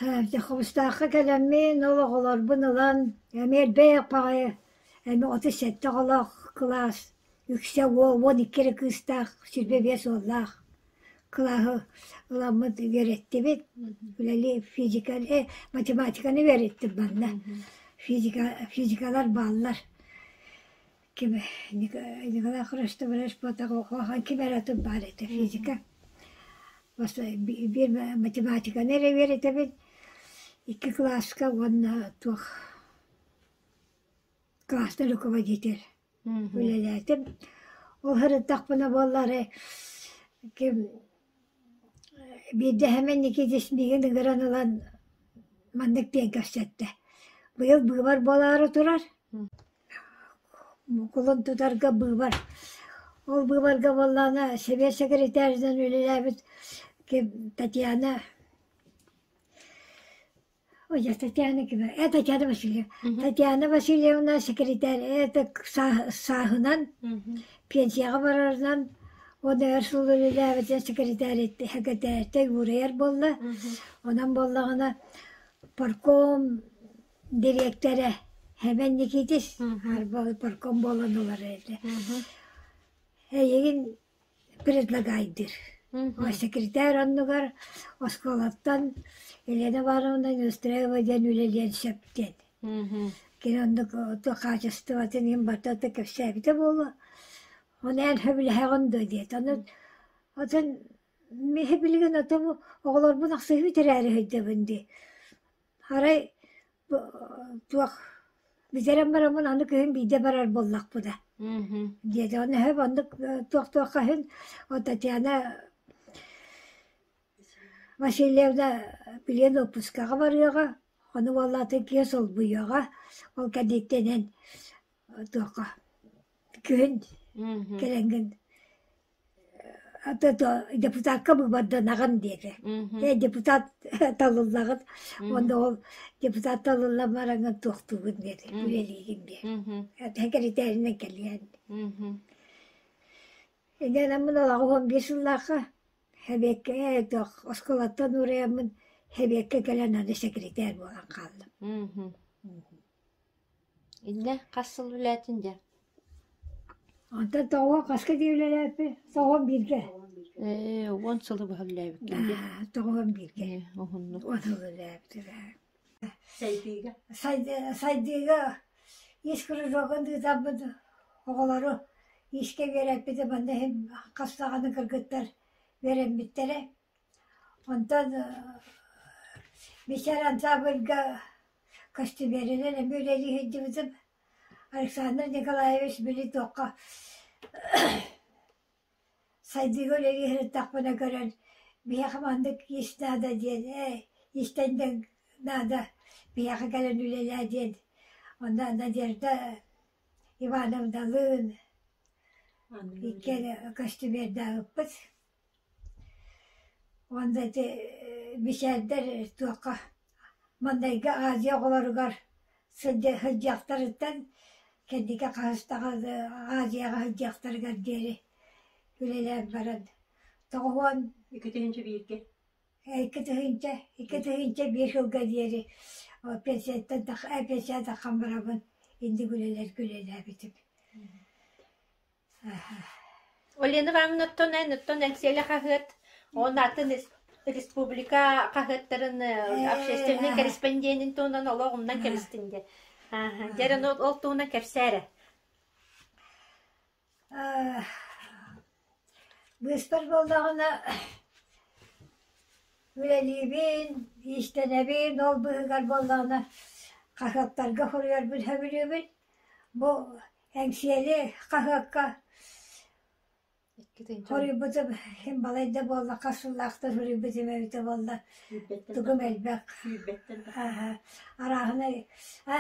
Бэрэкэ Хомустаахха кэлэммин ол оҕолорбун ылан эмиэ элбэх баҕайы эмиэ 37 оҕолоох кылаас үксэ уол 12 эрэ кыыстаах 25 уоллаах кылааһы ыламмыт үөрэттибит. Үлэлии физика, математиканы үөрэттим манна. Физика, физикалар бааллар. Ким Николай Христофорович Потапов ким эрэ атын баар этэ физика. Биир математиканы эрэ үөрэтэбин. Икки кылааска уонна туох классный руководитель үлэлээтим. Ол сырыттахпына буоллар ким биирдэ Сэмэн Никитич миигин ыҥыран ылан маннык диэн кэпсэттэ. Быйыл быыбар буолаары турар. Кулун тутарга быыбар. Ол быыбарга буоллаҕына сэбиэт сэкирэтээринэн үлэлээбит ким Татьяна Ой, Татьяна ким Татьяна Васильевна. Татьяна Васильевна секретарь это сааһынан пенсияҕа барарынан Уонна өр сыл үлэлээбитэ секретарь уурайар буолла. Онон буоллаҕына парком дириэктэрэ Хэмэн Никитич парком буолан олорор этэ. Эйигин предлагайдыыр. Секретарь оннугар оскуолаттан Елена Ивановна Неустроева диэн үлэлиэн сөп диэн. Кини оннук хаачыстыбатын иһин барыта кэпсээбитэ буолуо. Ону эн сөбүлэһэҕин дуо диэтэ. Ону отон миэхэ билигин отон оҕолорбун ахсыһыы бүтэрээри сылдьабын дии. Арай туох бүтэрэн бараммын аны күһүн биирдэ барар буоллахпына диэтэ. Ону сөп оннук туох-туохха иһин Татьяна Васильевна билигин уоппускаҕа барыаҕа, ону буоллаатын киһи солбуйуоҕа, ол кэнниттэн эн туохха күһүн кэлэҥҥин депутакка быыбарданаҕын диэтэ. Ээ депутат талыллаҕын уонна ол депутат талыллан бараҥҥын туохтуугун диэтэ, үлэлиигин диэ. Сэкирэтээринэн кэлиэн. Инньэ 81 сыллаахха Сэбиэккэ туох оскуолаттан уурайаммын Сэбиэккэ кэлэн аны сэкирэтээр буолан хааллым. Иннэ хас сыл үлээтин дьэ? Онтон тоҕо хаска дии үлэлээппин? Тоҕо бииргэ. Ээ, 10 сылы быһа үлэлээбиккин дии. 91-гэ. Ээ, уһуннук. 10 сыл үлэлээбитим. Сайдыыга. Сайдыыга ис кружогун ыытаммыт оҕолору искэ үөрэппитим манна иһин хас даҕаны кыргыттар үөрэммиттэрэ. Онтон Мичээр ансаамбылга костюмерынан эмиэ үлэлии сылдьыбытым. Александр Николаевич били туохха сайдыыга үлэлии сырыттахпына көрөн биһиэхэ маннык ис наада диэн ээ истэнньэҥ наада биһиэхэ кэлэн үлэлээ диэн онно Надежда Ивановналыын иккиэн костюмердаабыппыт. Уонна ити мичээрдэр туохха маҥнайгы Азия оҕолоругар сылдьыахтарыттан кэнники хаһыс даҕаны Азияҕа сылдьыахтарыгар диэри үлэлээн баран 90 2 тыһыынча бииргэ 2001 сылга диэри пенсияттан пенсия таххан барабын инник үлэлэргэ үлэлээбитим. Олена Ивановна оттон эн оттон Эҥсиэли хаһыат уонна атын республика хаһыаттарын общественнай корреспонденин туһунан олох умнан кэбистин дии. Дьэ ону ол туһунан кэпсээ эрэ. Быыспар буоллаҕына үлэлиибин, иистэнэбин, ол быыһыгар буоллаҕына хаһыаттарга суруйарбын сөбүлүүбүн. Бу Эҥсиэли хаһыакка суруйбутум иһин балайда буолла, хас сыллаахтан суруйбутум эбитэ буолла, тугум элбэх. Арааһынай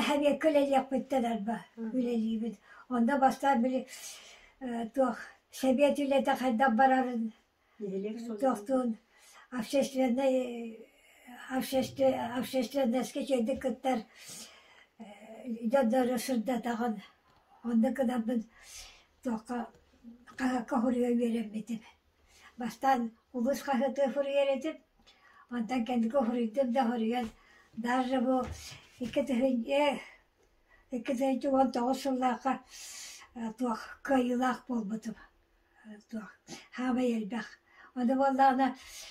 сэбиэккэ үлэлиэхпиттэн арба үлэлиибин. Онно бастаан били туох сэбиэт үлэтэ хайдах барарын туохтуун общественнай общественноска үчүгэйдик кыттар дьоннору сырдатаҕын. Онно гынаммын туохха хаһыакка суруйа үөрэммитим. Бастаан улуус хаһыатыгар суруйар этим, онтон кэнники суруйдум да суруйан даже бу 2019 сыллаахха туох кыайыылаах буолбутум. Туох хаамай элбэх. Ону буоллаҕына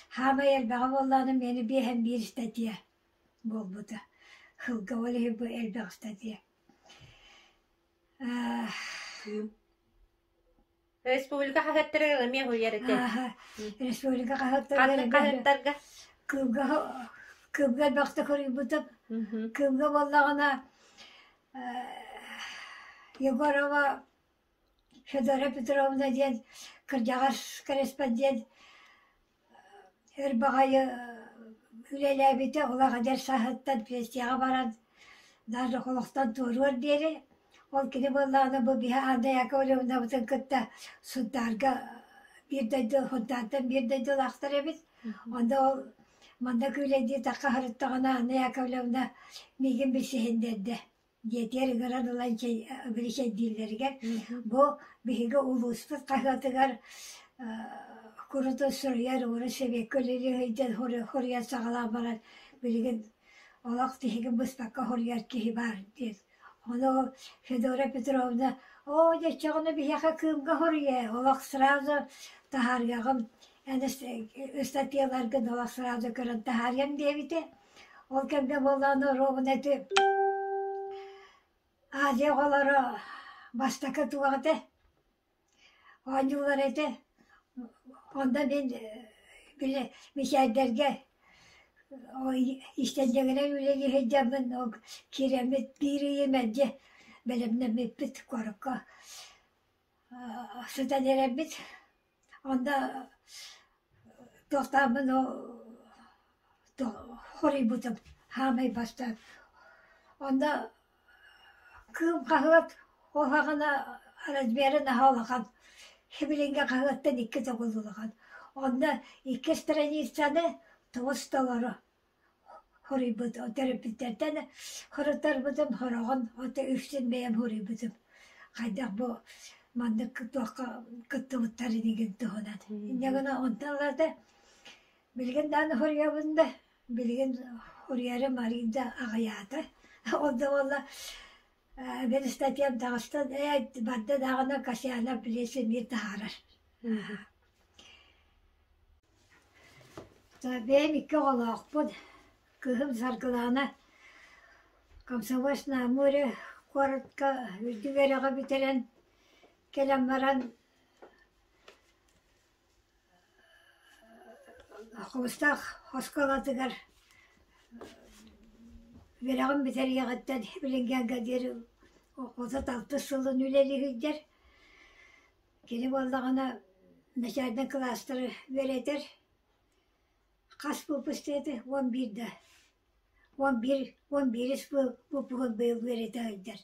хаамай элбэҕэ буоллаҕына миэнэ биэһэн биир статья буолбута. Сылга ол иһин бу элбэх статья. Республика хаһыаттарыгар эмиэ суруйар этэ. Республика хаһыаттарыгар Ханнык хаһыаттарга? Кыымга Кыымга элбэхтик суруйбутум. Кыымга буоллаҕына Егорова Федора Петровна диэн кырдьаҕас корреспондент өр баҕайы үлэлээбитэ, олох эдэр сааһыттан пенсияҕа баран даже олохтон туоруор диэри. Ол кини буоллаҕына бу биһи Анна Яковлевнабытын кытта Сунтаарга биир дойду Сунтаартан биир дойдулаахтар эбит. Онно ол манна күүлэйдии тахха сырыттаҕына Анна Яковлевна миигин билсиһиннэрдэ. Диэтигэр ыҥыран ылан чэй били чэйдииллэригэр бу биһиги улууспут хаһыатыгар Курутун суруйар, урут сэбиэккэ үлэлии сылдьан хоруйан саҕалаан баран билигин олох тиһигин быспакка хоруйар киһи баар диэн. Ону Федора Петровна «Оо, дьэ оччоҕуна биһиэхэ Кыымга хоруйа, олох сразу таһаарыаҕым, эн ыстатыйаларгын олох сразу көрөн таһаарыам» диэбитэ. Ол кэмҥэ буоллаҕына оруобуна ити Азия оҕолоро бастакы туох этэ Оонньуулар этэ. Онно мин били мичээрдэргэ истэнньэҥинэн үлэлии сылдьаммын киирэммит биир ыйы мэлдьи бэлэмнэммиппит куоракка сытан эрэрбит. Онно туохтааммын хоруйбутум хаамай бастаан. Онно Кыым хаһыат уһаҕына размера наһаа улахан, сибилиҥҥи хаһыаттан икки төгүл улахан. Онно икки страницаны тоҕус толору суруйбут төрөппүттэртэн суруттарбытым, сороҕун ото үксүн бэйэм суруйбутум. Хайдах бу маннык туохха кыттыбыттарын игин туһунан. Инньэ гынан онтон ылата билигин даҕаны суруйабын да Билигин суруйарым арыый да аҕыйаата. Ол да буоллар мин ыстатыйам таҕыстан ээ барда даҕаны Касьянов билиэсин биир таһаарар. Бэйэм икки оҕолоохпун. Кыыһым Саргылаана Комсомольск на Амуре куоратка үрдүк үөрэҕи бүтэрэн кэлэн баран Хомустаах оскуолатыгар үөрэҕин бүтэриэҕиттэн билиҥҥээҥҥэ диэри 36 сылын үлэлии сылдьар. Кини буоллаҕына начальнай кылаастары үөрэтэр. Хас выпуск этэ? 11 да. 11, 11 выпуһун быйыл үөрэтэ сылдьар.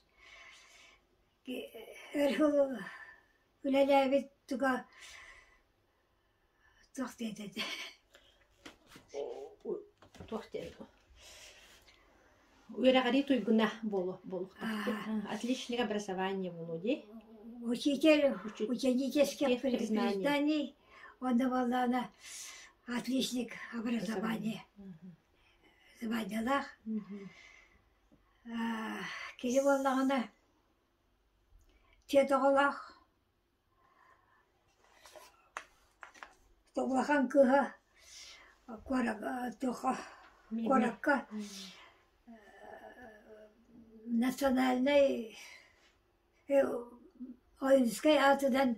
Өр сыл үлэлээбит туга туох диэтэ этэ Туох диэн үөрэҕирии туйгуна буолуохтаах отличник образования буолуо дии Учитель ученических признаний уонна буоллаҕына отличник образования званиелаах Кини буоллаҕына дьиэ оҕолоох улахан кыыһа куоракка национальнай Ойуунускай аатынан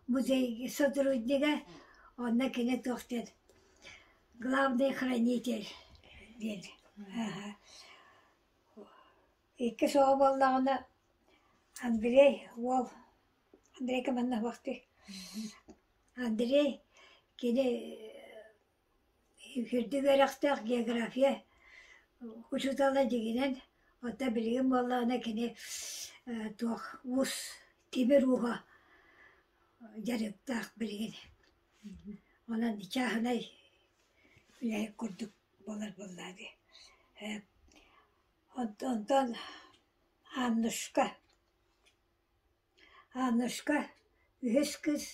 музей сотруднига, онно кини туох диэн главный хранитель диэн Иккис оҕо буоллаҕына Андрей уол Андрейка манна суохтуу Андрей кини үрдүк үөрэхтээх география учуутала дьиҥинэн, оттон билигин буоллаҕына кини туох уус тимир ууһа дьарыктаах билигин. Онон чааһынай үлэһит курдук буолар буоллаҕа дии. Онтон Аннушка Аннушка үһүс кыыс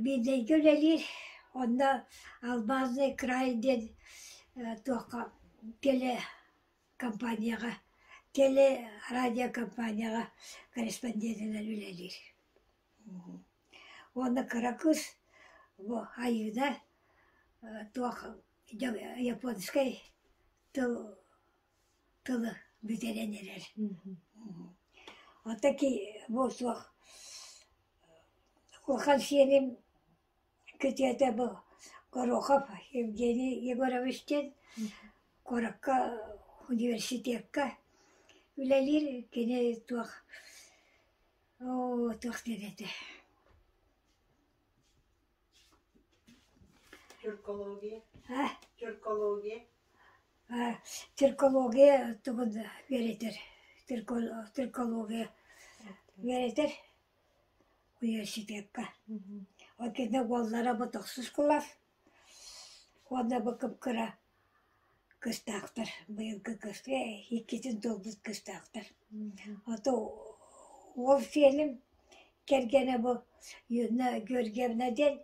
Миирнэйгэ үлэлиир, онно Алмазный край диэн туохха телекомпанияҕа телерадиокомпанияҕа корреспонденынан үлэлиир. Уонна кыра кыыс бу Айыына туох японскай тыл тылы бүтэрэн эрэр. Оттон бу суох улахан сиэним күтүөтэ бу Горохов Евгений Егорович диэн куоракка университекка үлэлиир. Кини туох оо туох диэн этэ Тюркология. Тюркология. Тюркология тугун үөрэтэр тюркология үөрэтэр университекка. Ол кэннэ уоллара бу тохсус кылаас уонна бу кып-кыра кыстаахтар быйылгы кыска иккитин туолбут кыстаахтар. Ото уол сиэним. Кэргэнэ бу Юна Георгиевна диэн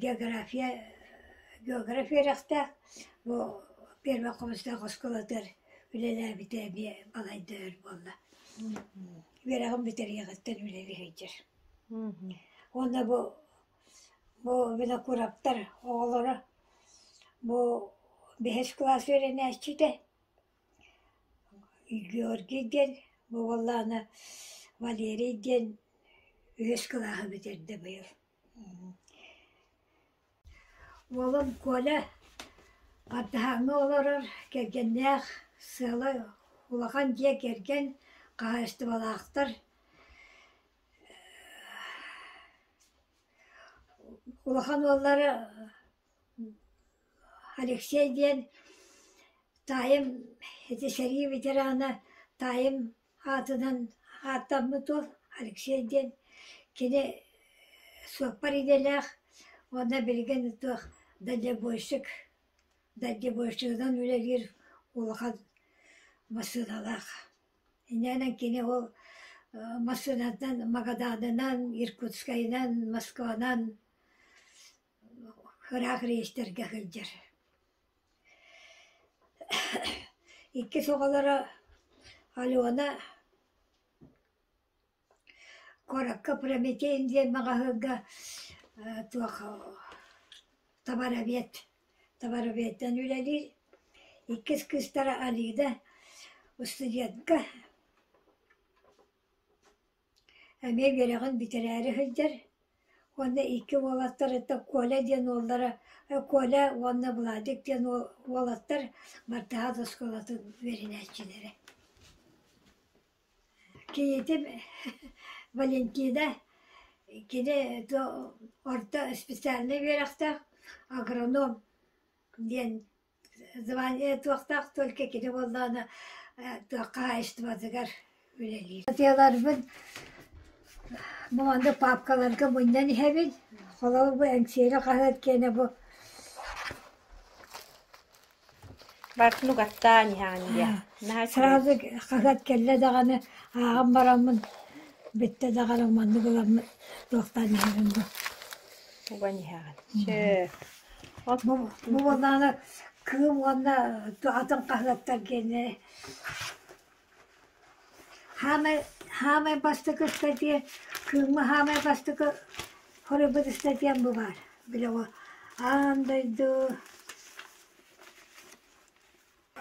география география үөрэхтээх бу Первый Хомустаах оскуолатыгар үлэлээбитэ эмиэ балайда өр буолла. Үөрэҕин бүтэриэҕиттэн үлэлии сылдьар. Уонна бу бу Винокуровтар оҕолоро бу бэһис кылаас үөрэнээччитэ Георгий диэн, бу уоллаана Валерий диэн үһүс кылааһы бүтэрдэ быйыл. Уолум Коля Бартыһааҥҥа олорор, кэргэннээх, сыала улахан дьиэ кэргэн, хаһаайыстыбалаахтар. Улахан уоллара Алексей диэн таайым ити сэрии ветерана таайым аатынан ааттаммыт уол Алексей диэн кини суоппар идэлээх уонна билигин туох дальнобойщик дальнобойщигынан үлэлиир улахан массыыналаах. Инньэ кини ол массыынатынан Магаданынан, Иркутскайынан, Москванан ыраах рейстэргэ сылдьар. Иккис оҕолоро Алена куоракка Прометей диэн маҕаһыынга туох товаровед товароведтан үлэлиир. Иккис кыыстара Алида студентка Эмиэ үөрэҕин бүтэрээри сылдьар уонна икки уолаттарыттан Коля диэн уоллара Коля уонна Владик диэн уолаттар Бартыһаат оскуолатын үөрэнээччилэрэ. Кийиитим Валентина кини орто специальнай үөрэхтээх агроном диэн Звание туохтаах только кини буоллаҕына туох хаһаайыстыбатыгар үлэлиир. Атыыларбын бу маннык паапкаларга мунньан иһэбин. Холобур бу Эҥсиэли хаһыат киэнэ бу Барытын угаттаан иһэҕин диэ. Наһаа үчүгэй. Сразу хаһыат кэллэ даҕаны ааҕан бараммын бүттэ даҕаны маннык ыламмын туохтаан иһэбин бу. Уган иһэҕин. Сөп. Бу буоллаҕына Кыым уонна атын хаһыаттар гиэннэрэ Хаамай хаамай бастакы ыстатыйа Кыымҥа хаамай бастакы хоруйбут ыстатыйам бу баар. Били аан дойду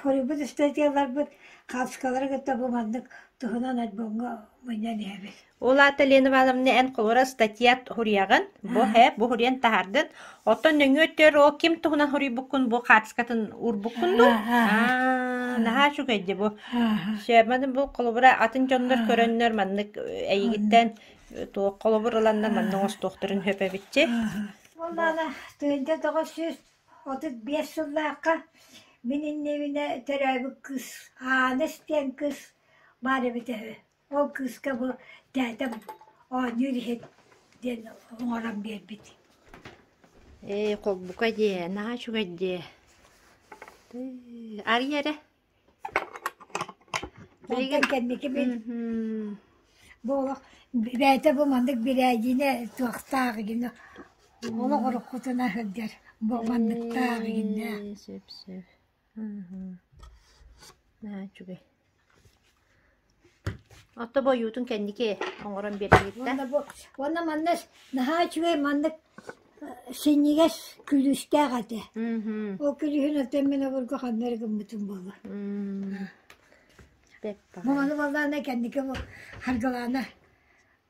Хоруйбут ыстатыйаларбыт хаапскалары кытта бу маннык туһунан альбомҥа мунньан иһэбит. Ол аата Лена Ивановна эн холура статья суруйаҕын, бу һэ, бу суруйан таһаардын. Оттон нөҥүө өттүгэр ол ким туһунан суруйбуккун бу хаартыскатын уурбуккун дуу? Аа, наһаа үчүгэй дии бу. Сөп, маны бу холобура атын дьоннор көрөннөр маннык эйигиттэн туох холобур ыланнар маннык оҥостуохтарын сөп эбитчи. Уоллаана тыһыынча 935 сыллаахха мин иннибинэ төрөөбүт кыыс Ааныс диэн кыыс баар эбитэ үһү. Ол кыыска бу тээтэм оонньуур иһит диэн оҥорон биэрбит. Ээ, холбука диэ, наһаа үчүгэй дии. Арый эрэ. Билигин кэнники мин бу олох бэйэтэ бу маннык бирээдьинэ туохтаах гина олох уруккутунан сылдьар бу манныктаах гиннэ Сөп сөп. Наһаа үчүгэй. Отто бойуутун кэнники оҥорон биэрдигит да? Уонна бу уонна манна наһаа үчүгэй маннык синньигэс күлүүстээх этэ. Ол күлүүһүн оттон мин обургу ханна эрэ гыммытым буолла. Бу маны буоллаҕына кэнники бу Харгылаана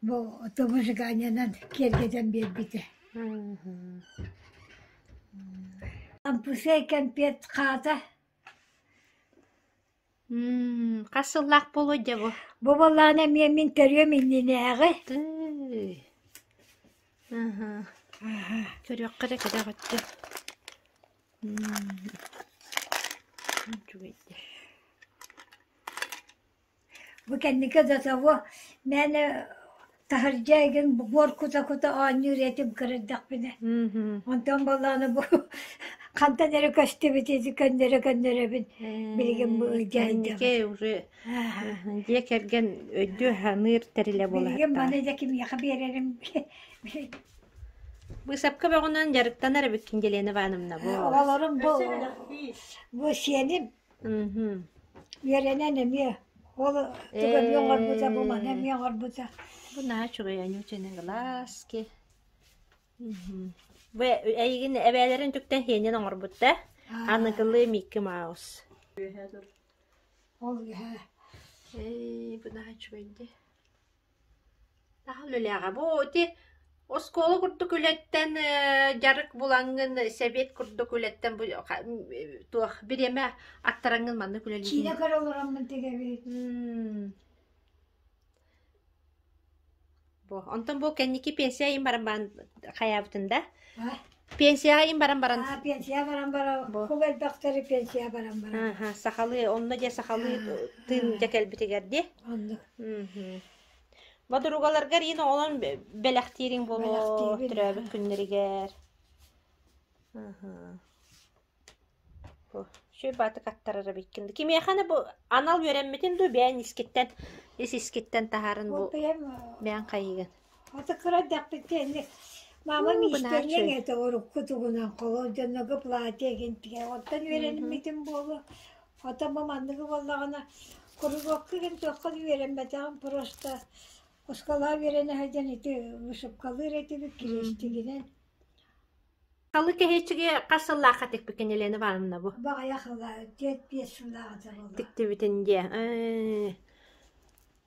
бу выжиганиенан киэргэтэн биэрбитэ. Ампусей кэмпиэт хаата Хас сыллаах буолуой дьэ бу? Бу буоллаҕына эмиэ мин төрүөм иннинээҕи. Тыый. Аһа. Көрүөххэ эрэ кэрэх өттө. Үчүгэйдэр. Бу кэнники до того мээнэ таһырдьа игин буор кута-кута оонньуур этим кырырдахпына. Онтон буоллаҕына бу Хантан эрэ көстүбүт ити көннөрө-көннөрөбүн билигин бу Кэнники уже дьиэ кэргэн өйдүү ханыыр тэрилэ Билигин буолаһыттаҕа. маны дьэ кимиэхэ биэрэрим Быысапка бөҕөнөн дьарыктанар эбиккин Елена Ивановна бу. Оҕолорум бу Өссө бэлэхтиир. бу сиэним Мгм. үөрэнэн эмиэ ол тугу эмиэ оҥорбута бу маны эмиэ оҥорбута. Бу наһаа үчүгэй Анютины глазки. Мгм. Бу эйигин эбээлэрин түктэн хиэнин оҥорбут да? Аныгылыы Микки Маус. Үөһээ тур. Ол үөһээ. Эй, бу наһаа үчүгэй дии. Наһаа үлэлээҕэ. Бу ити оскуола курдук үлэттэн дьарык булаҥҥын, сэбиэт курдук үлэттэн бу туох бириэмэ аттараҥҥын маннык үлэлиигин? Киинэ көрө олороммун тигэбит. Бу онтон бу кэнники пенсия иһин баран баран хайаабытын да? Пенсияҕа иһин баран баран. Аа, пенсия баран баран, Бу. бу элбэхтэри пенсия баран баран. Аха, сахалыы, онно дьэ сахалыы тыын дьэ кэлбитигэр дии. Оннук. Мгм. Бодуругаларгар иин оҕолон бэлэхтиириҥ буолуо Бэлэхтиибин. төрөөбүт күннэригэр. Аха. Бу үчүгэй баатык аттарар эбиккин. Кимиэхэ бу анал үөрэммитин дуу бэйэҥ искиттэн ис искиттэн таһаарын бу Ол бэйэм бэйэҥ хайыыгын? Ата кыра эрдэхпиттэн мамам Уу, бынааччы. иистэнньэҥ этэ урукку тугунан холуо дьоннорго платье игин тигэр. Оттон үөрэммитим буолуо. Оттон бу манныгы буоллаҕына куруһуокка игин туохха да үөрэммэтэҕим просто оскуолаҕа үөрэнэ сылдьан ити вышивкалыыр этибит кириэстигинэн. Халы кэһиэччиги хас сыллаахха тикпиккин Елена Ивановна бу? Баҕайах ыла 4-5 сыллааҕыта буолла. Тиктибитин диэ. Ээ.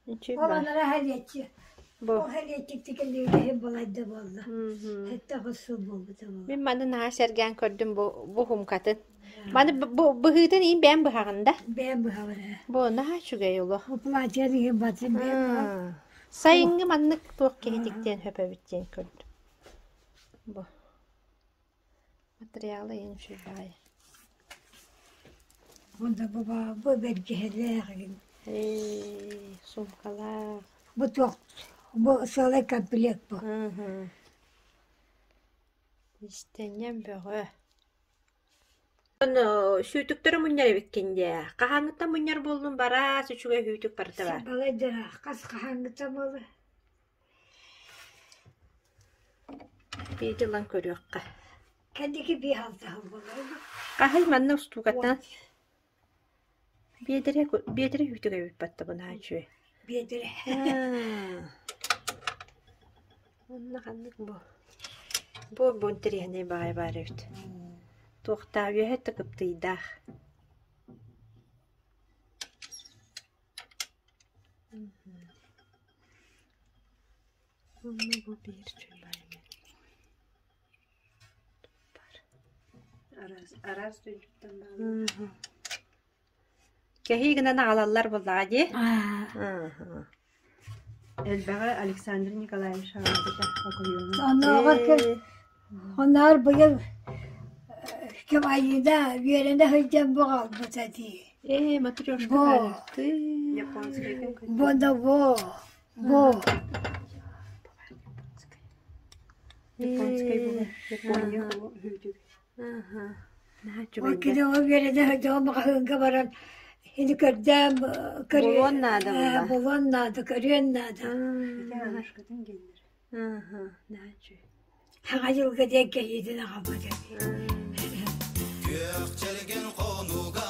Үчүгэй Ол баар. анара хэлиэччи. Бу. Ол хэлиэччик тикиллибитэ балайда буолла. Мгм. Сэттэ аҕыс сыл буолбута буолла. Мин маны наһаа сэргээн көрдүм бу бу хумкатын. Маны бу быһыытын иин бэйэм быһаҕын да? Бэйэм быһабын ээ. Бу наһаа үчүгэй олох. Бу платье иһин батын бэйэм быһабын. Сайыҥҥы маннык туох киһи тиктиэн сөп эбит диэн көрдүм. Бу материалы иһин үчүгэй. Онно бу бу бэргэһэлээх игин. Ээ, суумкалаах. Бу туох бу сыалай комплект бу. Мгм. Истэнньэм бөҕө. Сүүтүктэри мунньар эбиккин дии. Хаһааҥҥыттан мунньар буоллун бараас үчүгэй сүүтүк барыта баар. Балайдара хас хаһааҥҥыттан буолла? Биирдэ ылан көрүөххэ. Кэнники биир алтыһыл буолар. Хаһый манна устуукаттан биэдэрэ биэдэрэ үүтүк эбит батта бынааччы үчүгэй. Биэдэрэ. Онно ханнык бу? Бу бу интэриэһинэй баҕайы баар эбит. Туохтаах үөһэ өттө кыптыйдаах. Онно бу биир үчүгэй баҕайы эбит. Араас араас дойдуттан бааллар. Кэһии гынан аҕалаллар буоллаҕа дии. Аа. Элбэҕи Александр Николаевич аҕалбыта Окуйуону. Оннооҕор ким оннооҕор быйыл ким Айыына үөрэнэ сылдьан бу аҕалбыта дии. Ээ, матрешка Бу баарыттыы. Японскайтан бу да бу бу Японскай буолар. Япония үһүтүг. Наһаа Ол үчүгэй кини ол үөрэнэ сылдьан маҕаһыынга баран ини көрдөөн Булуон наада буолла. булуон наада, көрүөн наада. Ити Анашкатын геннер. Наһаа үчүгэй. Саҥа дьылга диэн кэһиитин аҕалбыт эбит. Күөх чэлгин хонуга.